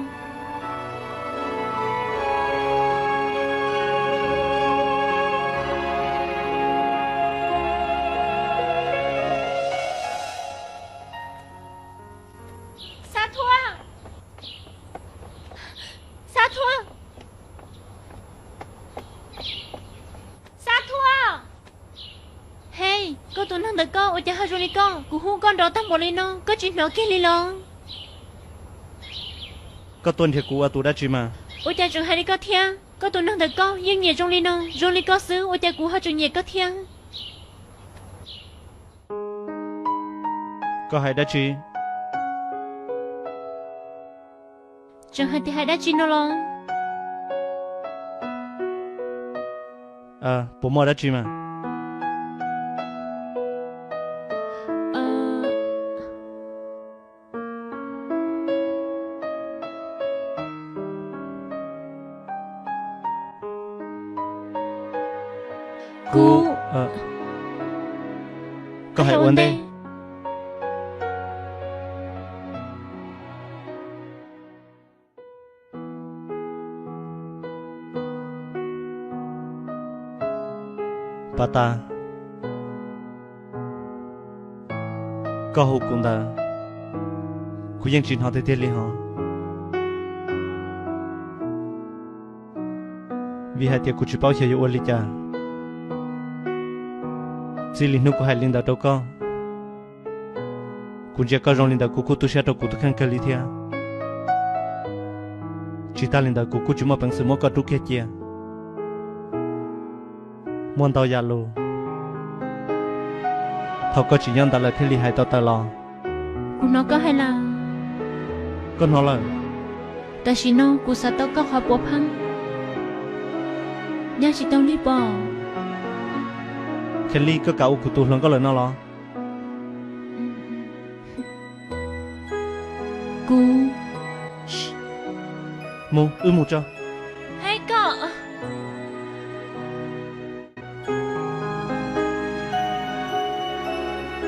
Xab Thuab! Xab Thuab! Xab Thuab! Hej, koj tus neeg ntawm koj ua cas ho zoo li koj? Kuv hu koj nrov tag npaum li no koj tsis hnov kiag li los? Koj tuaj nrhiav kuv ua tus dab tsi mas? Ua cas tseem hais li koj thiab? Koj tus neeg ntawm koj yeej nyiam zoo li no, zoo li koj xwb ua cas kuv ho tseem nyiam koj thiab? Koj hais dab tsi? Tseem hais tias hais dab tsi no los? Puas muaj dab tsi mas? Kuv, koj hais ua ntej. Pas tas, koj hu kuv ntawd, kuv yeej tsis hnov tiag tiag li hos. Vim hais tias kuv tsis paub xyov yuav ua li cas. Txij li hnub kuv hais li ntawd rau koj, kuv ntsia koj zoo li ntawd kuv kuj tu siab rau kuv tus kheej kawg li thiab. Tsis tag li ntawd kuv kuj tsis muaj peev xwm muab koj rub kiag cia. Muaj ntau yam lus, thaum koj tsis nyob ntawd lawm thiaj li hais tau tawm los. Kuv hnov koj hais lawm. Koj hnov lawm? Tam sim no kuv xav tau koj qhov puav pheeb. Nyab tsis tau li pom. Kheej li koj kam ua kuv tus hluas nkauj lawm no los? Kuv, mus, wb mus tso. Hais koj.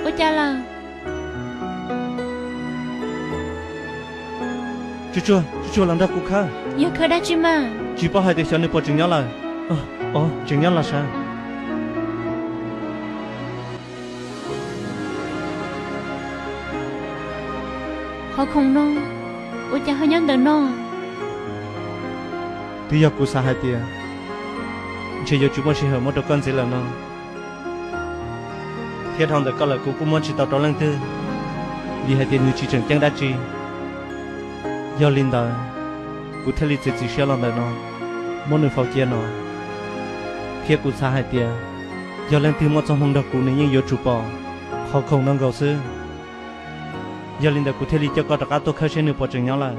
Ua cas lawm? Tsuag tsuag, tsuag tsuag los nrog kuv khawb. Yog khawb dab tsi mas? Tsis paub hais tias xyov nws puas tseem nyob lawm. Os, tseem nyob los sav. Qhov khoom no, ua cas ho nyob ntawm no? Twb yog kuv xav hais tias ntshe yuav tsis muaj sij hawm muab rau koj ntxiv lawm no, thiab dhau ntawm koj lawm kuv kuj muab tsis tau rau leej twg, vim hais tias nws tsis tseem ceeb dab tsi. Yog li ntawd, kuv thiaj li txiav txim siab los ntawm no, muab nws faus cia no. Thiab kuv xav hais tias, yog leej twg muaj txoj hmoo nrog kuv nws yeej yuav tsum pom qhov khoom no nkaus xwb. Yog li ntawd kuv thiaj li coj koj rov qab tuaj khawb seb nws puas tseem nyob lawm.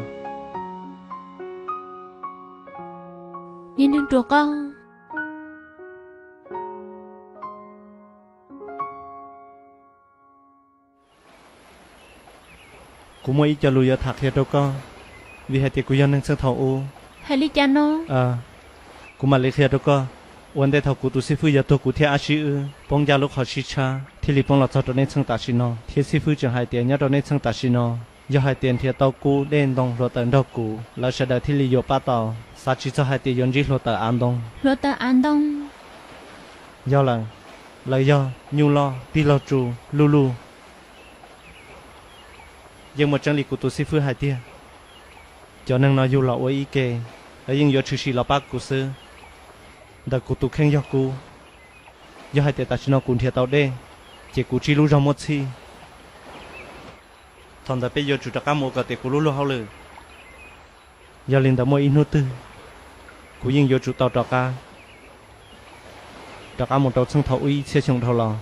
Niag neeg ruam qoj. Kuv muaj ib co lus yuav tham qhia rau koj, vim hais tias kuv yog neeg txheej thaum ub. Hais li cas no? Kuv mam li qhia rau koj. Ua ntej thaum kuv tus xib fwb yuav tuag kuv thiab Ab Sib wb poob ncaj lub qhov sib tshab thiaj li poob los txog rau nej txheej tam sim no, thiab xib fwb tseem hais tias nyob rau nej txheej tam sim no Yog hais tias nrhiav tau kub dej ntoo hluav taws nrog kuv, lawv sawv daws thiaj li yuav pab tau. Xav tsis txog hais tias yuav ntsib hluav taws av ntoo. Hluav taws av ntoo. Yog lawm, lawv yog nyuj loj, tij laug tsu, luj luj. Yeej muaj tseeb li kuv tus xib fwb hais tiag. Cov neeg no yug los ua ib ke, lawv yeej yuav tshwm sim los pab kuv xwb. Ntawm kuv tus kheej yog kub. Yog hais tias tam sim no kuv nrhiav tau dej, ces kuv tsib lub zog muaj txhij. Thaum ntawd peb yuav tsum rov qab mus ua kom tiav kuv lub luag hauj lwm. Yog li ntawd muaj ib hnub twg, kuv yeej yuav tsum tau rov qab, rov qab mus rau txheej thaum ub ib txhiab xyoo dhau los,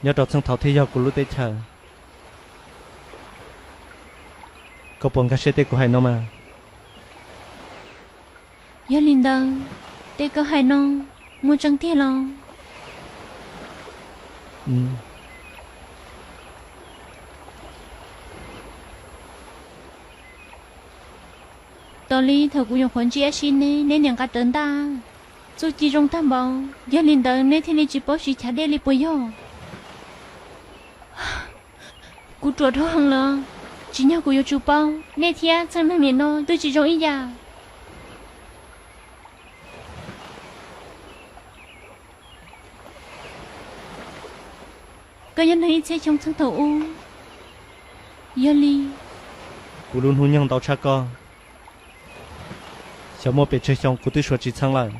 nyob rau txheej thaum thiaj yog kuv lub teb chaws. Koj puas nkag siab tej kuv hais no mas? Yog li ntawd, tej koj hais no muaj tseeb tiag los? Tos li thaum kuv nyuam qhuav ntsib Ab Sib neb, neb niam nqa rawv ntaj, txuj ci zoo tag npaum, yog li ntawd neb thiaj li tsis paub siv chav dej li puas yog? Kuv ruam dhau heev lawm, tsim nyog kuv yuav tsum paub, nej thiab txheej neeg nim no twb tsis zoo ib yam. Koj yog neeg ib txhiab xyoo txheej thaum ub, yog li kuv lub hnub nyoog ntau tshaj koj. Xyov muaj pes tsawg xyoo kuv twb suav tsis txheeb lawm.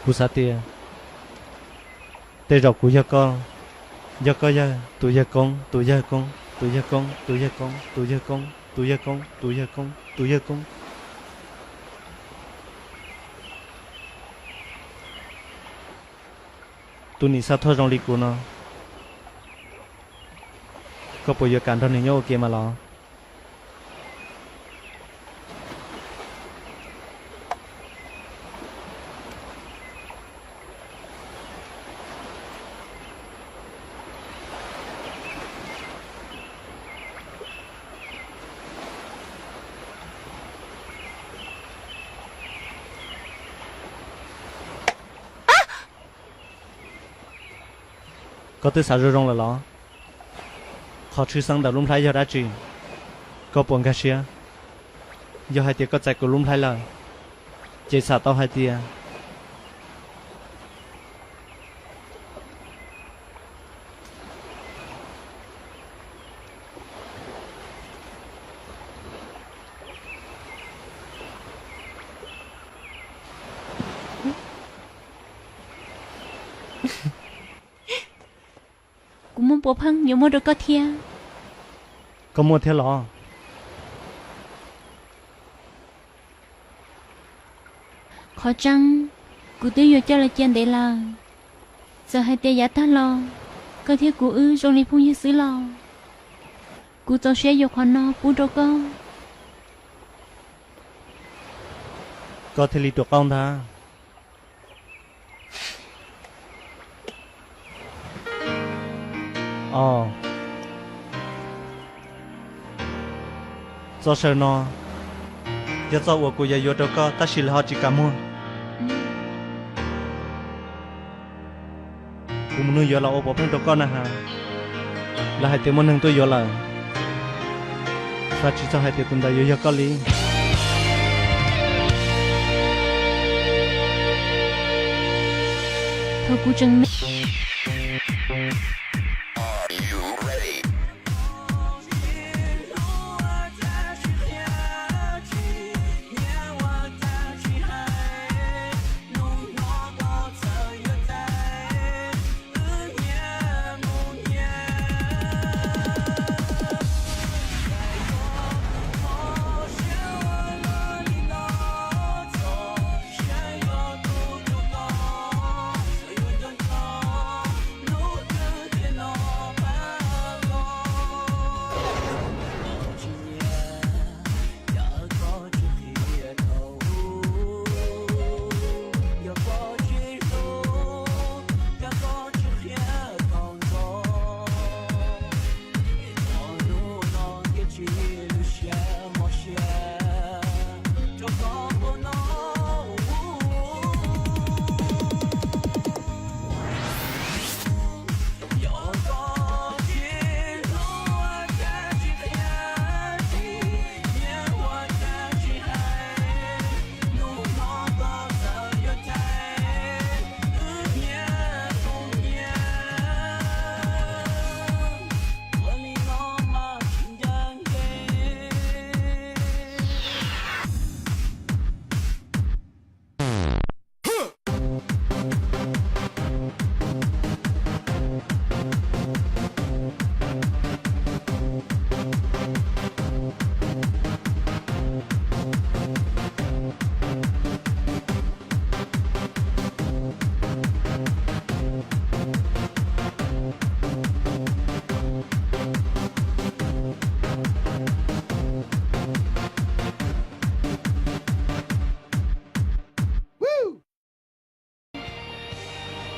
Kuv xav tias tej zaum kuv yog koj, yog koj yawg tus yawg koob, tus yawg koob, tus yawg koob, tus yawg koob, tus yawg koob, tus yawg koob, tus yawg koob, tus yawg koob. Tus nim xav thuaj zoo li kuv no, koj puas yuav kam nrog nws nyob ua ke mas los? Koj twb xav zoo zoo lawm los? Qhov tshwj xeeb ntawm lub nplhaib yog dab tsi? Koj puas nkag siab? Yog hais tias koj txais kuv lub nplhaib lawm, ces xam tau hais tias kuv muaj puav pheej yuav muaj rau koj thiab. Koj muaj thiab los? Qhov tseeb, kuv twb yuav coj los cia ntev lawm. Txawm hais tias yav tag los, koj thiab kuv wb zoo li phooj ywg xwb los, kuv txaus siab yuav qhov no pub rau koj. Koj thiaj li ruam qauj ntag. Os, txoj saw no yog txoj uas kuv yuav yuav rau koj tab sis lawv ho tsis kam muag. Kuv mus nug yuav los ua puav pheej rau koj na has. Lawv hais tias muaj neeg tuaj yuav lawm, xav tsis txog hais tias tus ntawd yuav yog koj li. Thaum kuv tseem me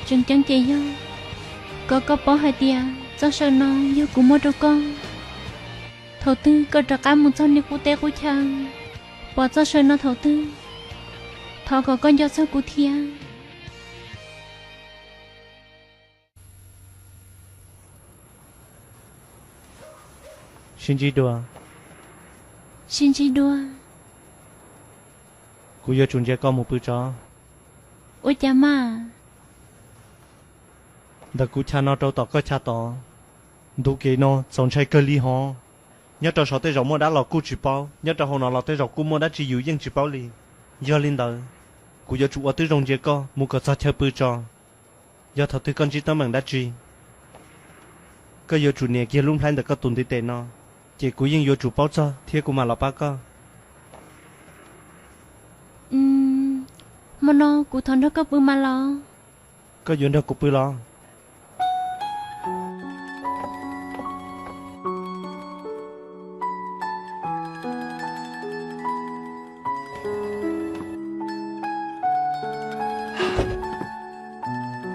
Tseem ceeb ces yog kom koj paub hais tias txoj saw no yog kuv muab rau koj. Thaum twg koj rov qab mus txog niaj qub teb qub chaw, pom txoj saw no thaum twg, thov kom koj nco txog kuv thiab. Sib ntsib dua. Sib ntsib dua. Kuv yuav tsum ntsia koj mus pw tso. Ua cas mas? Ntawm kuv chav no rau tom koj chav tod, ntu kev no txaus ntshai kawg li hov. Nyob rau saum tej zaum muaj dab los kuj tsis paub, nyob rau hauv no los tej zaum kuj muaj dab tsi yus yeej tsis paub li. Yog li ntawd, kuv yuav tsum ua tib zoo ntsia koj mus kom txog chaw pw tso. Yog thaum twg koj ntsib teeb meem dab tsi, koj yuav tsum nias kiag lub nplhaib ntawm koj tus ntiv tes no, ces kuv yeej yuav tsum paub txog thiab kuv mam los pab koj. Hmo no kuv thov nrog koj pw mas los? Koj yuav nrog kuv pw los?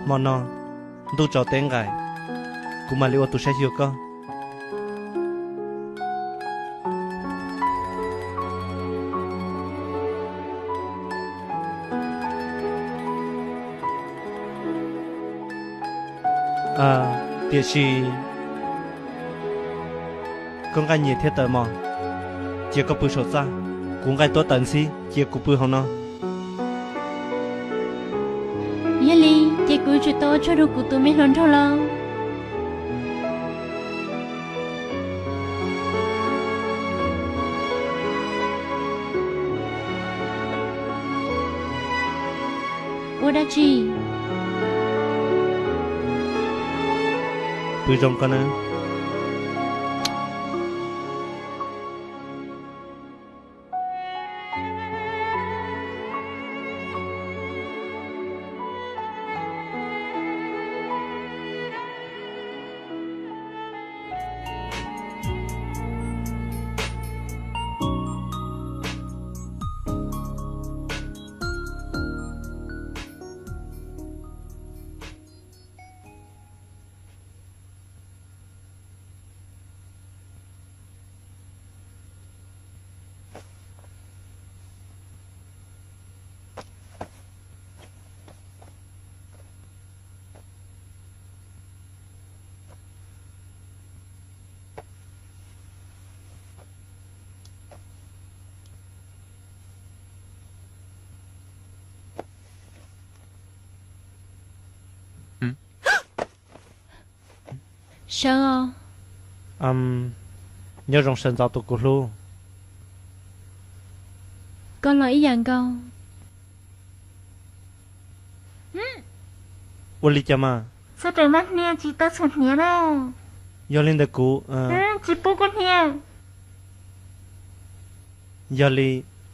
Hmo no ntuj tsaus teb nqaim, kuv mam li ua tus saib xyuas koj. Tiam sis koj nqaij nyias thiab tawv mos, cia koj pw saum txaj, kuv nqaij tuab tawv ntxhib, cia kuv pw hauv no. Yog li ces kuv yuav tsum tau ua tsaug rau kuv tus me hluas nraug los. Ua dab tsi? Pw zoo koj na. Sawv os. Nyob zoo sawv ntxov tus kuv hlub. Koj los ib yam nkaus. Ua li cas mas? Txhob rawm mas hnia, tsis tau txhuam hniav na. Yog li ntawd kuv tsis pub koj hnia. Yog li,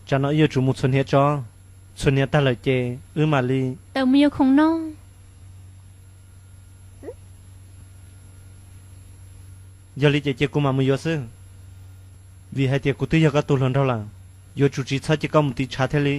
tsam no wb yuav tsum mus txhuam hniav tso. Txhuam hniav tag lawm ces wb mam li tawm mus yuav khoom noj. Yog li ces cia kuv mam mus yuav xwb, vim hais tias kuv twb yog koj tus hluas nraug lawm, yuav tsum tsis txhob cia koj mus tiv tshav thiaj li.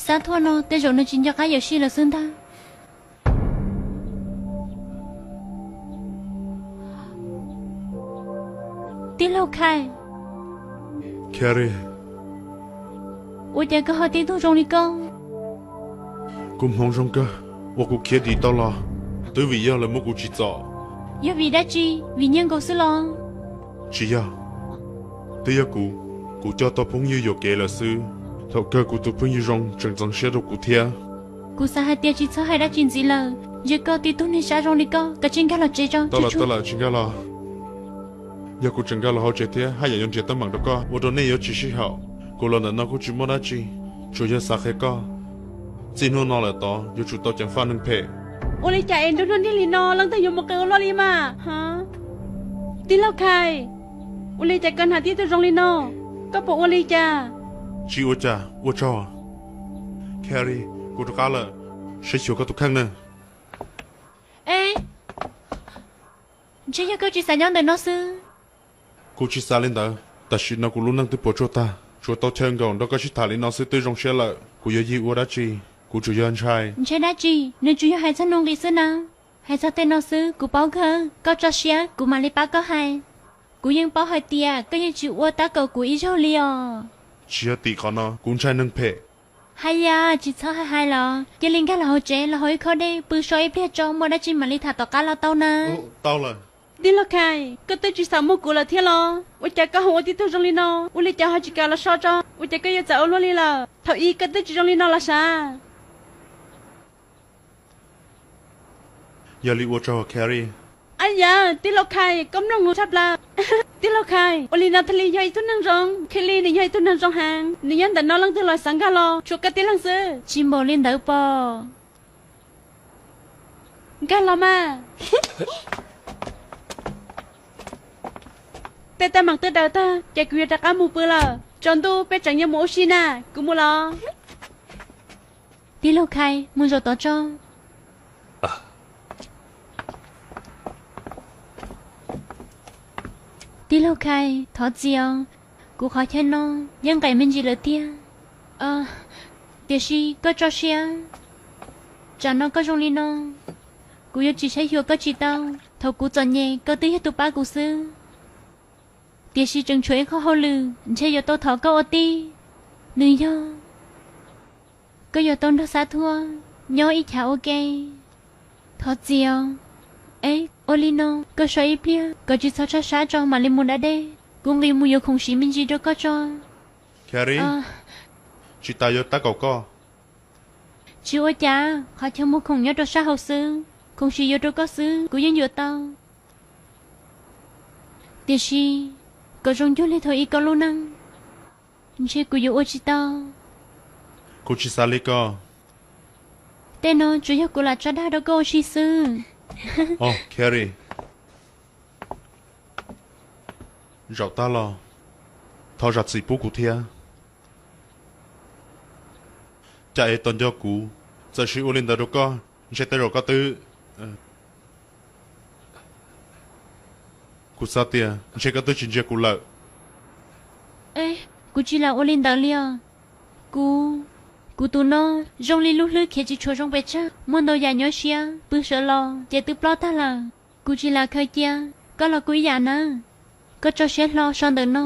Xav thuaj no tej zaum nws tsis nco qab yuam sij lawm xwb ntag. Tij laug Khai. Ua cas koj ho tib tug zoo li koj? Kuv hmoov zoo kawg uas kuv khiav dim tau los, twb vim yog lawv muab kuv tsim txom. Yog vim dab tsi? Vim nyiaj nkaus xwb los? Tsis yog, twb yog kuv, kuv coj tau phooj ywg yuam kev lawm xwb. Thaum kawg kuv tus phooj ywg zoo tseem txeev siab rau kuv thiab. Kuv xav hais tias tsis txhob hais dab tsi ntxiv lawm, yog koj tib tug neeg siab zoo li koj, koj cia li nkag los tsev tso. Tau lawm, tsis nkag los. Yog kuv tseem nkag los hauv tsev thiab haj yam yuav nrhiav teeb meem rau koj, ua rau nej yuav tsis sib haum. Kuv los ntawm no kuj tsis muaj dab tsi, tsuas yog xav qhia koj Txij hnub no lawm tod yuav tsum tau ceev faj neeg phem. Ua li cas es nruab hnub ntiag li no leej twg yuav mus qw ua luaj li mas? Tij laug Khai, ua li cas koj hnav tib tug zoo li no? Koj puas ua li cas? Tsis ua cas, ua tsaug. Carrie, kuv rov qab lawm, saib xyuas koj tus kheej na. E, ntshe yog koj tsis xav nyob ntawm no xwb. Kuv tsis xav li ntawd, tam sim no kuv lub neej twb puas tsuaj tag, tsuas tau chaw nkaum nrog koj sib tham li no xwb twb zoo siab lawm, kuv yuav yig ua dab tsi? Kuv tsuas yog ntshai. Ntshai dab tsi? Nws tsuas yog hais txog nuj nqis xwb na. Hais txog tej no xwb kuv paub kawg, koj tso siab kuv mam li pab koj hais. Kuv yeej paub hais tias koj yeej tsis ua tab kaum kuv ib zaug li os. Tsis yog tim qhov no, kuv ntshai neeg phem. Haj yam tsis txhob hais hais los, cia li nkag los hauv tsev los haus ib khob dej pw so ib pliag tso, muaj dab tsi mam li tham tom qab los tau na. Tau lawm. Tij laug Khai, koj twb tsis xav muag kuv lawm thiab los? Ua cas koj ho ua tib tug zoo li no? Ua li cas ho tsis kam los so tso? Ua cas koj yuav txawv ua luaj li lawm? Thaum ub koj twb tsis zoo li no los sav. Yog li ua tsaug Carrie. Ab yam, tij laug Khai, koj mloog kuv tshaj plaws. Tij laug Khai, ua li no thiaj li yog ib tug neeg zoo. Kelly nws yog ib tug neeg zoo heev, nws nyob ntawm no leej twg los xav nkag los, tshuav koj tib leeg xwb. Tsis npaum li ntawd pom. Nkag los mas. Tej teeb meem twb daws tag ces kuv yuav rov qab mus pw lawm. Tsaus ntuj peb tseem yuav mus ua si na, kuv mus los. Tij laug Khai, mus zaum tod tso. Tij laug Khai, thov txim os, kuv qhov chaw no yeej nqaim me ntsis lawm tiag. Tiam sis koj tso siab, tsam no koj zoo li no, kuv yuav tsis saib xyuas koj tsis tau. Thaum kuv txom nyem koj twb yog tus pab kuv xwb, tiam sis tseem tshuav ib qho hauj lwm ntshe yuav tau thov koj ua tij. Nws yog koj yuav tau nrog Xab Thuab nyob ib chav ua ke. Thov txim os. Es ua li no, koj so ib pliag kom tsis txhob tshab sab tso mam li mus da dej. Kuv nqis mus yuav khoom siv me ntsis rau koj tso. Carrie, tsis tas yuav tab kaum koj. Tsis ua cas, qhov chaw muag khoom nyob rau sab hauv xwb, khoom siv yuav rau koj xwb kuv yeej yuav tau. Tiam sis kom zoo cuag li thaum ub koj lub neej, ntshe kuv yuav ua tsis tau. Kuv tsis xav li ko. Tej no tsuas yog kuv lam tso dag rau koj ua si xwb. Os, Carrie, zaum tag los thov zam txim pub kuv thiab. Cas es tos nco kuv txawm sim ua li ntawd rau koj, ntshe tej zaum koj twb... Kuv xav tias ntshe koj twb tsis ntsia kuv lawm. Kuv tsis lam ua li ntawd li os. Kuv, kuv tus no zoo li lub hlwb khiav tsis tshua zoo pes tsawg, muaj ntau yam nyuaj siab, pw sawv los ces twb ploj tag lawm. Kuv tsis lam khaws cia, koj los kuj ib yam nawb. Koj tso siab hlo so ntawm no.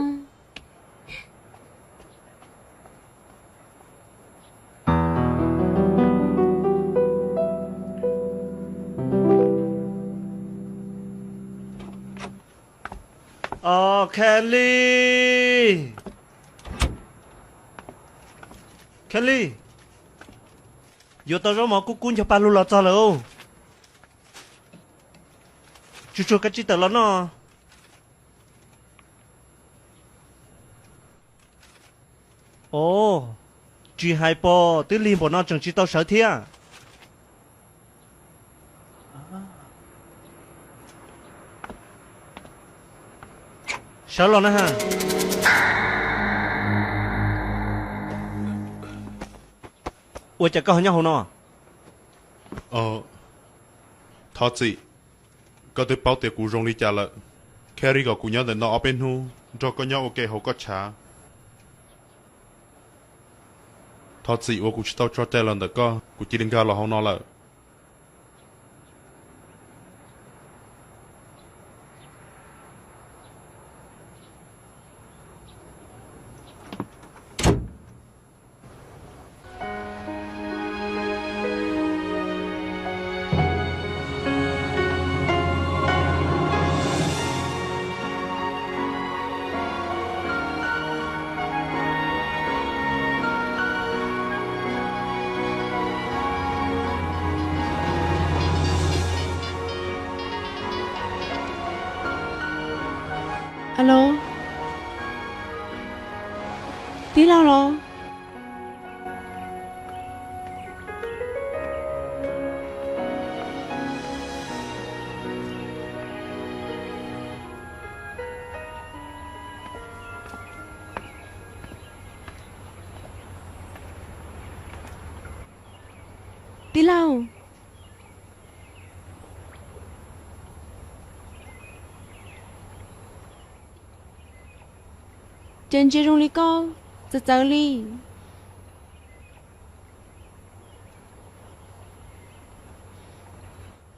Os, Kelly, Kelly, yuav tau zaub mov kub kub ncho pa lug los txog lawm. Tsuag tsuag koj tsis tawm los noj. Os, tsis hais pom twb lig npaum no tseem tsis tau sawv thiab. Sawv los na ha. Ua cas koj ho nyob hauv no? Thov txim, koj twb paub tias kuv zoo li cas lawm. Carrie kom kuv nyob ntawm no ob peb hnub nrog koj nyob ua ke hauv koj chav. Thov txim uas kuv tsis tau tso cai los ntawm koj, kuv cia li nkag los hauv no lawm. Alo, tij laug los? Tij laug, ces ntsia zoo li koj txawv txawv li.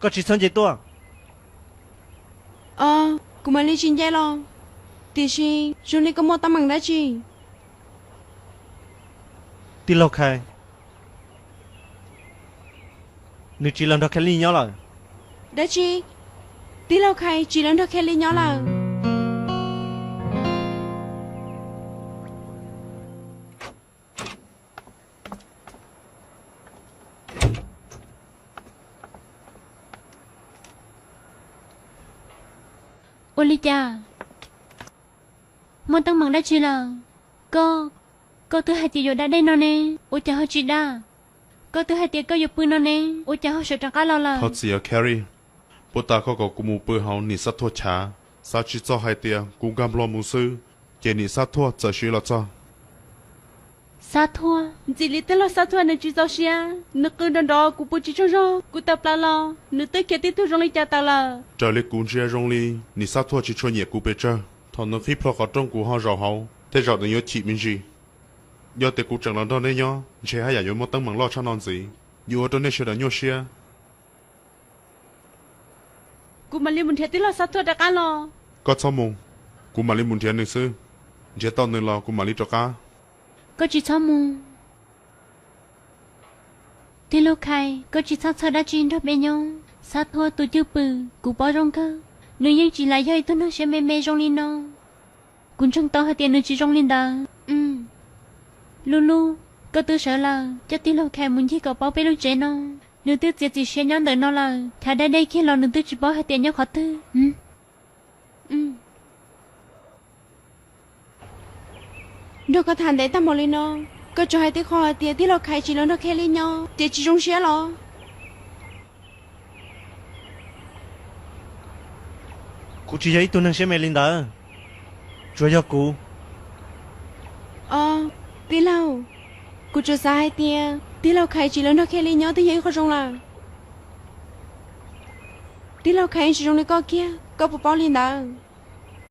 Koj tsis txhob nce tuaj. Kuv mam li tsis nce los, tiam sis zoo li koj muaj teeb meem dab tsi? Tij laug Khais, nws tsis los nrog Khais li nyob lawm. Dab tsi? Tij laug Khais tsis los nrog Khais li nyob lawm? Ua li cas? Muaj teeb meem dab tsi lawm? Koj, koj twb hais tias yuav da dej no ne, ua cas ho tsis da? Koj twb hais tias koj yuav pw no ne, ua cas ho sawv rov qab los lawm? Thov txim os Carrie, puag ta koj kom kuv mus pw hauv Nim Xab Thuaj chav, xav tsis txog hais tias kuv nkag nplo mus xwb, ces Nim Xab Thuaj txawm siv los txog. Xab Thuaj? Ntxim li tij laug Xab Thuaj nws tsis txaus siab, nws qw nrov nrov kuv pw tsis tsaug zog, kuv tawm plaws los nws twb khiav tib tug zoo li cas tawm lawm. Raws li kuv ntsia zoo li Nim Xab Thuaj tsis tshua nyiam kuv pes tsawg. Thaum nws qhib plho qhov rooj kuv ho zaum hauv, tej zaum nws yuav chim me ntsis. Yog tias kuv tseem los nrog nej nyob, ntshe haj yam yuav muaj teeb meem loj tshaj no ntxiv, yuav ua rau nej sawv daws nyuaj siab. Kuv mam li mus nrhiav tij laug Xab Thuaj rov qab los. Koj txhob mus, kuv mam li mus nrhiav nws xwb. Nrhiav tau nws los kuv mam li rov qab. Koj tsis txhob mus. Tij laug Khais, koj tsis txhob txhawj dab tsi nrog peb nyob. Xab Thuaj tus cwj pwm kuv paub zoo kawg, nws yeej tsis lam yog ib tug neeg siab me me zoo li no. Kuv ntseeg tau hais tias nws tsis zoo li ntawd. Lub lub, koj twb sawv lawm, coj tij laug Khais mus ncig kom paub peb lub tsev no. Nws twb txiav txim siab nyob ntawm no lawm, chav dab dej kiag los nws twb tsis paub hais tias nyob qhov twg. Nrog koj tham ntev tag npaum li no, koj tsuas hais tib qho hais tias tij laug Khais tsis los nrog Khais li nyob ces tsis zoo siab los? Kuv tsis yog ib tug neeg siab me li ntawd, tsuas yog kuv. Os, tij laug, kuv tsuas xav hais tias tij laug Khais tsis los nrog Khais li nyob twb yog ib qho zoo lawm. Tij laug Khais yeej tsis zoo li koj kiag, koj puas paub li ntawd?